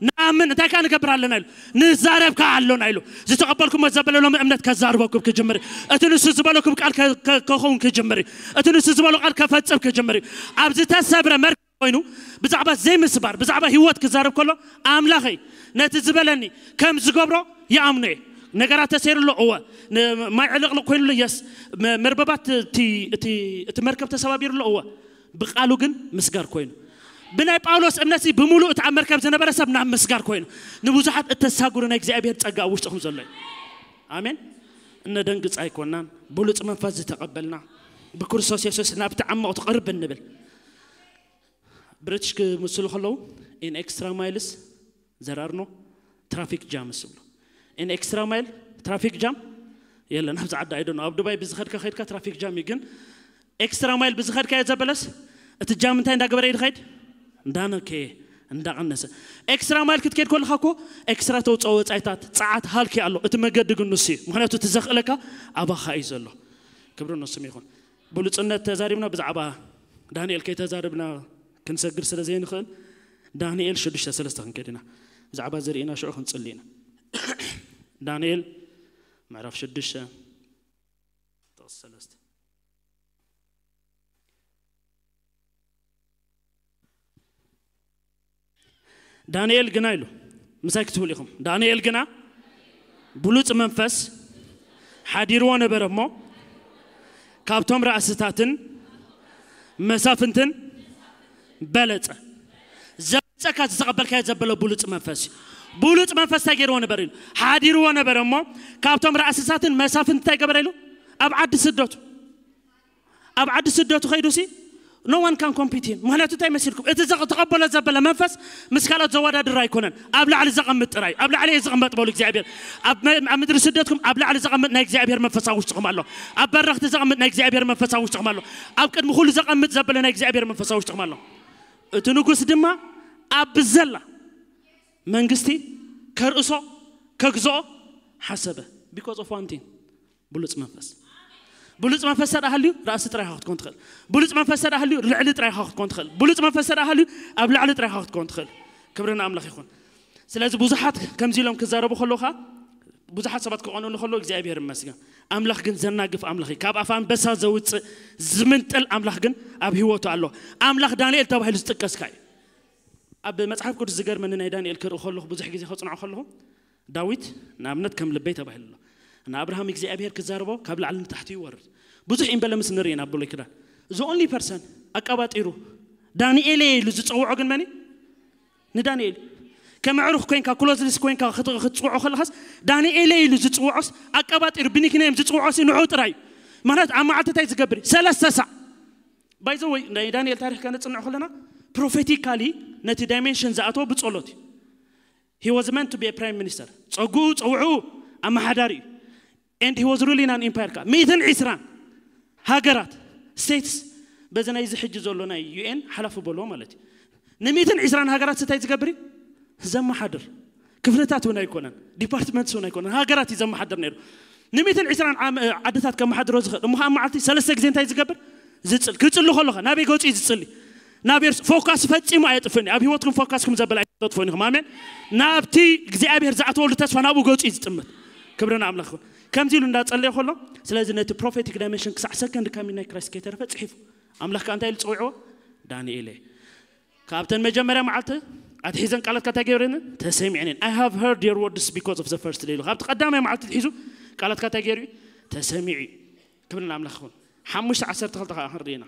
ንኣምን እንታይ ከዓ ንገብር ኣለና ኢሉ፣ ንዛረብ ከዓ ኣሎና ኢሉ። ዝተቐበልኩሞ ዘበለ ሎሚ እምነት ከዛርበኩም ክጅምር እዩ። እቲ ንሱ ዝበለኩም ቃል ከ-፣ ከ-፣ ከኸውን ክጅምር እዩ። እቲ ንሱ ዝበሎ ቃል ከፈጽም ክጅምር እዩ። ኣብ ዝተሰብረ መርከብ ኮይኑ ብዛዕባ ዘይምስባር፣ ብዛዕባ ህይወት ክዛረብ ከሎ፣ ኣምላኸይ ነቲ ዝበለኒ ከም ዝገብሮ ይኣምኖ እየ። ነገራት ተሰይሩ ኣሎ፣ እወ። ን-፣ ማይ ዕልቕልቕ ኮይኑ ኣሎ፣ የስ። መ-፣ መርበባት እቲ፣ እቲ፣ እቲ መርከብ ተሰባቢሩ ኣሎ፣ እወ። ብቃሉ ግን ምስጋር ኮይኑ። ብናይ ጳውሎስ እምነት እዚ ብምሉእ እቲ ኣብ መርከብ ዝነበረ ሰብ ናብ ምስጋር ኮይኑ። ንብዙሓት እተሳጉሩ ናይ እግዚኣብሔር ጸጋ ኣብ ውሽጥኹም ዘሎ እዩ። ኣሜን። እነደንግጽ ኣይኮናን። ብሉጽ መንፈስ ዝተቐበልና፣ ብክርስቶስ የሱስ ናብቲ ዓሞቕ ትቕርብ እንብል። ብሪትሽ ክምስሉ ከለዉ፣ in extra miles there are no traffic jams ይብሉ። In extra mile traffic jam የለን። ኣብዚ ዓዲ ኣይደኖ፣ ኣብ ዱባይ ብዝኸድካ ከድካ ትራፊክ ጃም እዩ። ግን ኤክስትራ ማይል ብዝኸድካዮ ዘበለስ እቲ ጃም እንታይ እንዳገበረ እዩ ዝኸይድ? እንዳነከየ። እንዳቐነሰ። ኤክስትራ ማይል ክትከድ ከለኻ እኮ ኤክስትራ ተውፅኦ ወፃኢታት፣ ፀዓት፣ ሃልኪ ኣሎ። እቲ መገዲ ግን ንሱ እዩ። ምኽንያቱ እቲ ዘኽእለካ ኣባኻ እዩ ዘሎ። ክብሪ ንስሙ ይኹን። ብሉፅነት ተዛሪብና፣ ብዛዕባ ዳንኤል ከይተዛርብና ክንሰግድ ስለ ዘይንኽእል፣ ዳንኤል ሽዱሽተ ሰለስተ ክንከድ ኢና። ብዛዕባ እዚ ርኢና ሽዑ ክንፅሊ ኢና። ዳንኤል ምዕራፍ ሽዱሽተ ጥቕሲ ሰለስተ። ዳንኤል ግና ኢሉ፣ ምሳይ ክትብሉ ኢኹም። ዳንኤል ግና ብሉጽ መንፈስ ሓዲርዎ ነበረ እሞ፣ ካብቶም ራእስታትን መሳፍንትን በለጸ። ዘብጸካ ዝተቐበልካዮ ዘበለ ብሉጽ መንፈስ እዩ። ብሉጽ መንፈስ እንታይ ገይርዎ ነበር ኢሉ? ሓዲርዎ ነበረ እሞ፣ ካብቶም ራእስታትን መሳፍንት እንታይ ገበረ ኢሉ? ኣብ ዓዲ ስደቱ፣ ኣብ ዓዲ ስደቱ ከይዱ ሲ፣ no one can compete him። ምኽንያቱ እንታይ መሲልኩም? እቲ ዘ-፣ ተቐበሎ ዘበለ መንፈስ ምስ ካልኦት ዘወዳድር ኣይኮነን። ኣብ ላዕሊ ዘቐምጥ ጥራይ። ኣብ ላዕሊ እየ ዝቕመጥ በሉ እግዚኣብሔር። ኣብ መ-፣ ኣብ ምድሪ ስደትኩም ኣብ ላዕሊ ዘቐምጥ ናይ እግዚኣብሔር መንፈስ ኣብ ውሽጥኹም ኣሎ። ኣብ በረኽቲ ዘቐምጥ ናይ እግዚኣብሔር መንፈስ ኣብ ውሽጥኹም ኣሎ። ኣብ ቅድሚ ኩሉ ዘቐምጥ ዘበለ ናይ እግዚኣብሔር መንፈስ ኣብ ውሽጥኹም ኣሎ። እቲ ንጉስ ድማ ኣብ ዘላ መንግስቲ ከርእሶ፣ ከግዝኦ ሓሰበ። Because of one thing፣ ብሉጽ መንፈስ። ብሉጽ መንፈስ ተደኣ ሃልዩ ራእሲ ጥራይ ኢኻ ክትኮን ትኽእል። ብሉጽ መንፈስ ተደኣ ሃልዩ ልዕሊ ጥራይ ኢኻ ክትኮን ትኽእል። ብሉጽ መንፈስ ተደኣ ሃልዩ ኣብ ላዕሊ ጥራይ ኢኻ ክትኮን ትኽእል። ክብሪ ንኣምላኽ ይኹን። ስለዚ ብዙሓት ከምዚ ኢሎም ክዛረቡ ከለዉ ኸኣ፣ ብዙሓት ሰባት ክቐንኡሉ ከለዉ እግዚኣብሔር ይመስገን። ኣምላኽ ግን ዘናግፍ ኣምላኽ እዩ። ካብ ኣፍ ኣንበሳ ዘውጽእ ዝምንጥል ኣምላኽ ግን ኣብ ህይወቱ ኣሎ። ኣምላኽ ዳንኤል ተባሂሉ ዝጥቀስ ከኣ እዩ። ኣብ መጽሓፍ ቅዱስ ዝገርመኒ ናይ ዳንኤል ክርኢ ከለኹ፣ ብዙሕ ግዜ ከጽንዖ ከለኹ፣ ዳዊት ንኣብነት ከም ልበይ ተባሂሉ ኣሎ። ንኣብርሃም እግዚኣብሔር ክዛረቦ ካብ ላዕሊ ንታሕቲ ይወርድ። ብዙሕ ኢምበለምስ ንርኢ ኢና ኣብ ብሉይ ኪዳን። The only person ኣቀባጢሩ ዳንኤል ኢሉ ዝጸውዖ ግን መን እዩ? ንዳንኤል። ከም ኣዕሩኽ ኮይንካ፣ ክሎዝ ሊስት ኮይንካ ክት-፣ ክትጽውዖ ከለኻስ፣ ዳንኤል ኢሉ ዝጽውዖስ፣ ኣቀባጢሩ ብኒክኔም ዝጽውዖስ ንዑ ጥራይ እዩ። ምኽንያቱ ኣብ መዓልቲ እንታይ ዝገብር እዩ? ሰለስተ ሳዕ። By the way፣ ናይ ዳንኤል ታሪኽ ከነጽንዖ ከለና፣ ፕሮፌቲካሊ ነቲ ዳይሜንሽን ዝኣተወ ብጸሎት እዩ። He was meant to be a prime minister። ጸጉኡ፣ ጸውዑ፣ ኣመሓዳሪ እዩ። And he was ruling an empire ከኣ። ሚእትን ዕስራን ሃገራት፣ ስቴትስ፣ በዚ ናይዚ ሕጂ ዘሎ ናይ ዩ ኤን ሓላፊ በልዎ ማለት እዩ። ንሚእትን ዕስራን ሃገራት እንታይ ዝገብር እዩ? ዘመሓድር። ክፍልታት እውን ኣይኮነን፣ ዲፓርትመንትስ እውን ኣይኮነን፣ ሃገራት እዩ ዘመሓድር ነይሩ። ንሚእትን ዕስራን ዓም-፣ ዓድታት ከመሓድሮ ዝኽእል። እሞ ኸዓ መዓልቲ ሰለስተ ግዜ እንታይ ዝገብር? ዝጽል-፣ ክጽሊ ከለኻ ናበይ ገጹ እዩ ዝጽሊ? ናብ ኤርስ-፣ ፎካስ ፈጺሙ ኣየጥፍእን እዩ። ኣብ ህይወትኩም ፎካስኩም ዘበለ ኣይተጥፍኡን ኢኹም። ኣሜን። ናብቲ እግዚኣብሔር ዝኣተወሉ ተስፋ ናብኡ ገጹ እዩ ዝጥምት። ክብሪ ንኣምላኽ ይኹን። ከምዚ ኢሉ እንዳጸለየ ከሎ፣ ስለዚ ነቲ ፕሮፌቲክ ዳይሜንሽን ክሳዕ ሰከንድ ካሚንግ ናይ ክራይስት ከይተረፈ ጽሒፉ። ኣምላኽ ከኣ እንታይ ኢሉ ጸዊዕዎ? ዳንኤል እየ። ካብተን መጀመርያ መዓልቲ ኣትሒዘን ቃላትካ እንታይ ገይረን? ተሰሚዐን እየን። I have heard your words because of the first day ኢሉ። ካብቲ ቀዳማይ መዓልቲ ኣትሒዙ ቃላትካ እንታይ ገይሩ እዩ? ተሰሚዑ እዩ። ክብሪ ንኣምላኽ ይኹን። ሓሙሽተ ዓሰርተ ክልተ ከኣ ክንርኢ ኢና።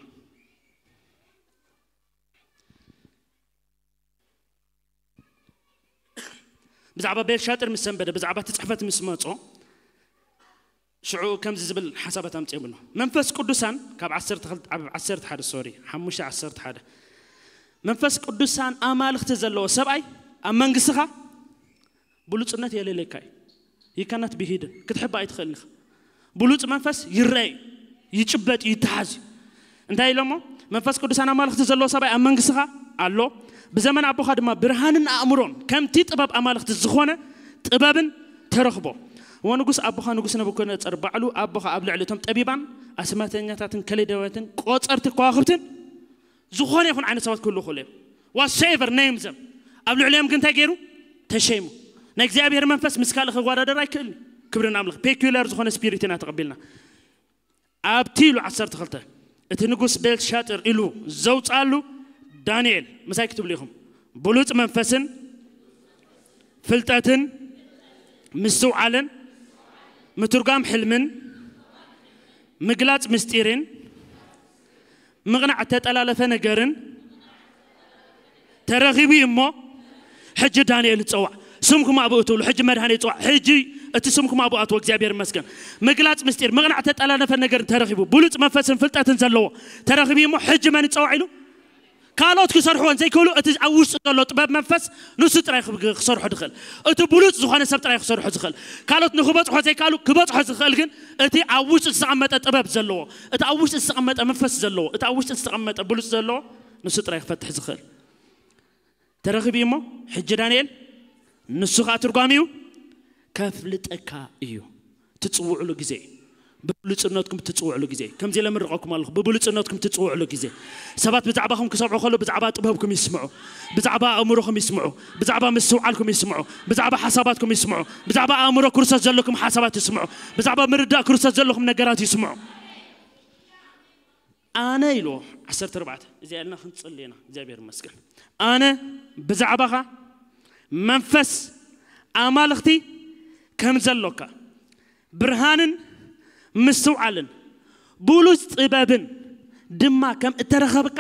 ብዛዕባ ቤልሻጥር ምስ ሰንበደ፣ ብዛዕባ እቲ ጽሕፈት ምስ መጾ፣ ሽዑ ከምዚ ዝብል ሓሳባት ኣምጺኦምሉ። መንፈስ ቅዱሳን ካብ ዓሰርተ ክልተ፣ ኣብ ዓሰርተ ሓደ፣ ሶሪ፣ ሓሙሽተ ዓሰርተ ሓደ። መንፈስ ቅዱሳን ኣማልኽቲ ዘለዎ ሰብኣይ ኣብ መንግስትኻ ብሉጽነት የለለካ እዩ። You cannot be hidden። ክትሕባ ኣይትኽእልን ኢኻ። ብሉጽ መንፈስ ይረአ እዩ፣ ይጭበጥ እዩ፣ ይተሓዝ እዩ። እንታይ ኢሎሞ? መንፈስ ቅዱሳን ኣማልኽቲ ዘለዎ ሰብኣይ ኣብ መንግስትኻ ኣሎ። ብዘመን ኣቦኻ ድማ ብርሃንን ኣእምሮን ከምቲ ጥበብ ኣማልኽቲ ዝኾነ ጥበብን ተረኽቦ። እሞ ንጉስ ኣቦኻ ንጉስ ነቡከደነጸር ባዕሉ ኣቦኻ ኣብ ልዕሊ እቶም ጠቢባን ኣስማተኛታትን ከለዳውያትን ቆጸርቲ ከዋኽብትን ዝኾነ ይኹን ዓይነት ሰባት ክህልዉ ይኽእሉ እዮም። Whatsoever name them። ኣብ ልዕሊኦም ግን እንታይ ገይሩ? ተሸይሙ። ናይ እግዚኣብሔር መንፈስ ምስ ካልእ ክወዳደር ኣይክእልን። ክብሪ ንኣምላኽ። ፔኩላር ዝኾነ ስፒሪት ኢና ተቐቢልና። ኣብቲ ኢሉ ዓሰርተ ክልተ፣ እቲ ንጉስ ቤልሻጥር ኢሉ ዘውፅኣሉ ዳንኤል፣ ምሳይ ክትብሉ ኢኹም። ብሉፅ መንፈስን ፍልጠትን ምስትውዓልን ምትርጓም ሕልምን ምግላፅ ምስጢርን ምቕናዕ እተጠላለፈ ነገርን ተረኺቡ እዩ እሞ፣ ሕጂ ዳንኤል ይጸዋዕ። ስምኩም ኣብኡ ትብሉ፣ ሕጂ መድኃኔ ይጸዋዕ። ሕጂ እቲ ስምኩም ኣብኡ ኣትዎ፣ እግዚኣብሔር ይመስገን። ምግላጽ ምስጢር፣ ምቕናዕ እተጠላለፈ ነገርን ተረኺቡ፣ ብሉጽ መንፈስን ፍልጠትን ዘለዎ ተረኺቡ እዩ እሞ፣ ሕጂ መን ይጸዋዕ ኢሉ? ካልኦት ክሰርሕዎን ዘይክእሉ፣ እቲ ኣብ ውሽጡ ዘሎ ጥበብ መንፈስ ንሱ ጥራይ ክብ-፣ ክሰርሖ ዝኽእል። እቲ ብሉጽ ዝኾነ ሰብ ጥራይ ክሰርሖ ዝኽእል። ካልኦት ንክበጽሖ ዘይከኣሉ፣ ክበጽሖ ዝኽእል ግን እቲ ኣብ ውሽጡ ዝተቐመጠ ጥበብ ዘለዎ፣ እቲ ኣብ ውሽጡ ዝተቐመጠ መንፈስ ዘለዎ፣ እቲ ኣብ ውሽጡ ዝተቐመጠ ብሉጽ ዘለዎ ንሱ ጥራይ ክፈትሕ ዝኽእል። ተረኺቡ እሞ ሕጂ ዳንኤል ንሱ ኸዓ ትርጓሚኡ ከፍልጠካ እዩ። ትጽውዕሉ ግዜ፣ ብብሉጽነትኩም ትጽውዕሉ ግዜ። ከምዚ ኢለ ምርቐኩም ኣለኹ፣ ብብሉጽነትኩም ትጽውዕሉ ግዜ። ሰባት ብዛዕባኹም ክሰምዑ ከለዉ ብዛዕባ ጥበብኩም ይስምዑ፣ ብዛዕባ ኣእምሮኹም ይስምዑ፣ ብዛዕባ ምስትውዓልኩም ይስምዑ፣ ብዛዕባ ሓሳባትኩም ይስምዑ፣ ብዛዕባ ኣእምሮ ክርስቶስ ዘለኩም ሓሳባት ይስምዑ፣ ብዛዕባ ምርዳእ ክርስቶስ ዘለኩም ነገራት ይስምዑ። ኣነ ኢልዎ ዓሰርተ ኣርባዕተ፣ እዚኣ ኢልና ክንጽሊ ኢና። እግዚኣብሔር ይመስገን። ኣነ ብዛዕባኻ መንፈስ ኣማልኽቲ ከም ዘሎካ፣ ብርሃንን ምስትውዓልን ብሉጽ ጥበብን ድማ ከም እተረኸብካ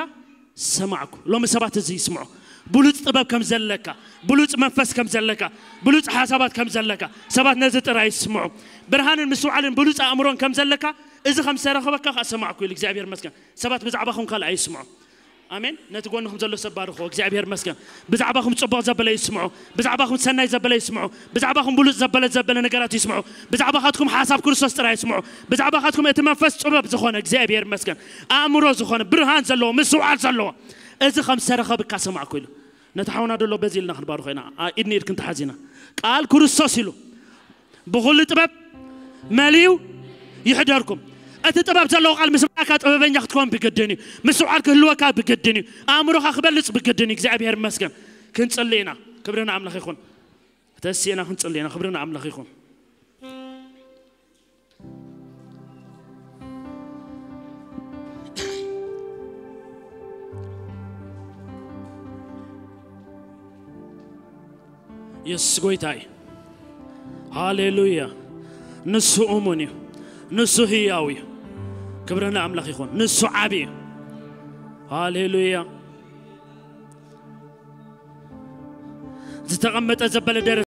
ሰማዕኩ። ሎሚ ሰባት እዚ ይስምዑ። ብሉጽ ጥበብ ከም ዘለካ፣ ብሉጽ መንፈስ ከም ዘለካ፣ ብሉጽ ሓሳባት ከም ዘለካ ሰባት ነዚ ጥራይ ይስምዑ። ብርሃንን ምስትውዓልን ብሉጽ ኣእምሮን ከም ዘለካ፣ እዚ ከም ዝተረኸበካ ከኣ ሰማዕኩ ኢሉ እግዚኣብሔር ይመስገን። ሰባት ብዛዕባኹም ካልእ ኣይስምዑ። ኣሜን። ነቲ ጎንኹም ዘሎ ሰብ ባርኽዎ። እግዚኣብሔር ይመስገን። ብዛዕባኹም ጽቡቕ ዘበለ ይስምዑ። ብዛዕባኹም ሰናይ ዘበለ ይስምዑ። ብዛዕባኹም ብሉጽ ዘበለ ዘበለ ነገራት ይስምዑ። ብዛዕባኻትኩም ሓሳብ ክርስቶስ ጥራይ ይስምዑ። ብዛዕባኻትኩም እቲ መንፈስ ጥበብ ዝኾነ እግዚኣብሔር ይመስገን። ኣእምሮ ዝኾነ ብርሃን ዘለዎ ምስትውዓል ዘለዎ እዚ ከም ዝተረኸብካ ሰማዕኩ ኢሉ። ነቲ ሓውና ደሎ በዚ ኢልና ክንባርኾ ኢና። ኣ-፣ ኢድኒ ኢድ ክንተሓዝ ኢና። ቃል ክርስቶስ ኢሉ ብኹሉ ጥበብ መሊኡ ይሕደርኩም። እቲ ጥበብ ዘለዎ ቃል ምስማዕካ ጥበበኛ ክትከውን ብግድን እዩ። ምስትውዓል ክህልወካ ብግድን እዩ። ኣእምሮኻ ክበልጽ ብግድን እዩ። እግዚኣብሔር ይመስገን። ክንጽሊ ኢና። ክብሪ ንኣምላኽ ይኹን። ተሲእና ክንጽሊ ኢና። ክብሪ ንኣምላኽ ይኹን። የሱስ ጎይታ እዩ። ሃሌሉያ። ንሱ እሙን እዩ። ንሱ ህያው እዩ። ክብሪ ንኣምላኽ ይኹን። ንሱ ዓቢ እዩ። ሃሌሉያ። ዝተቐመጠ ዘበለ ደረጃ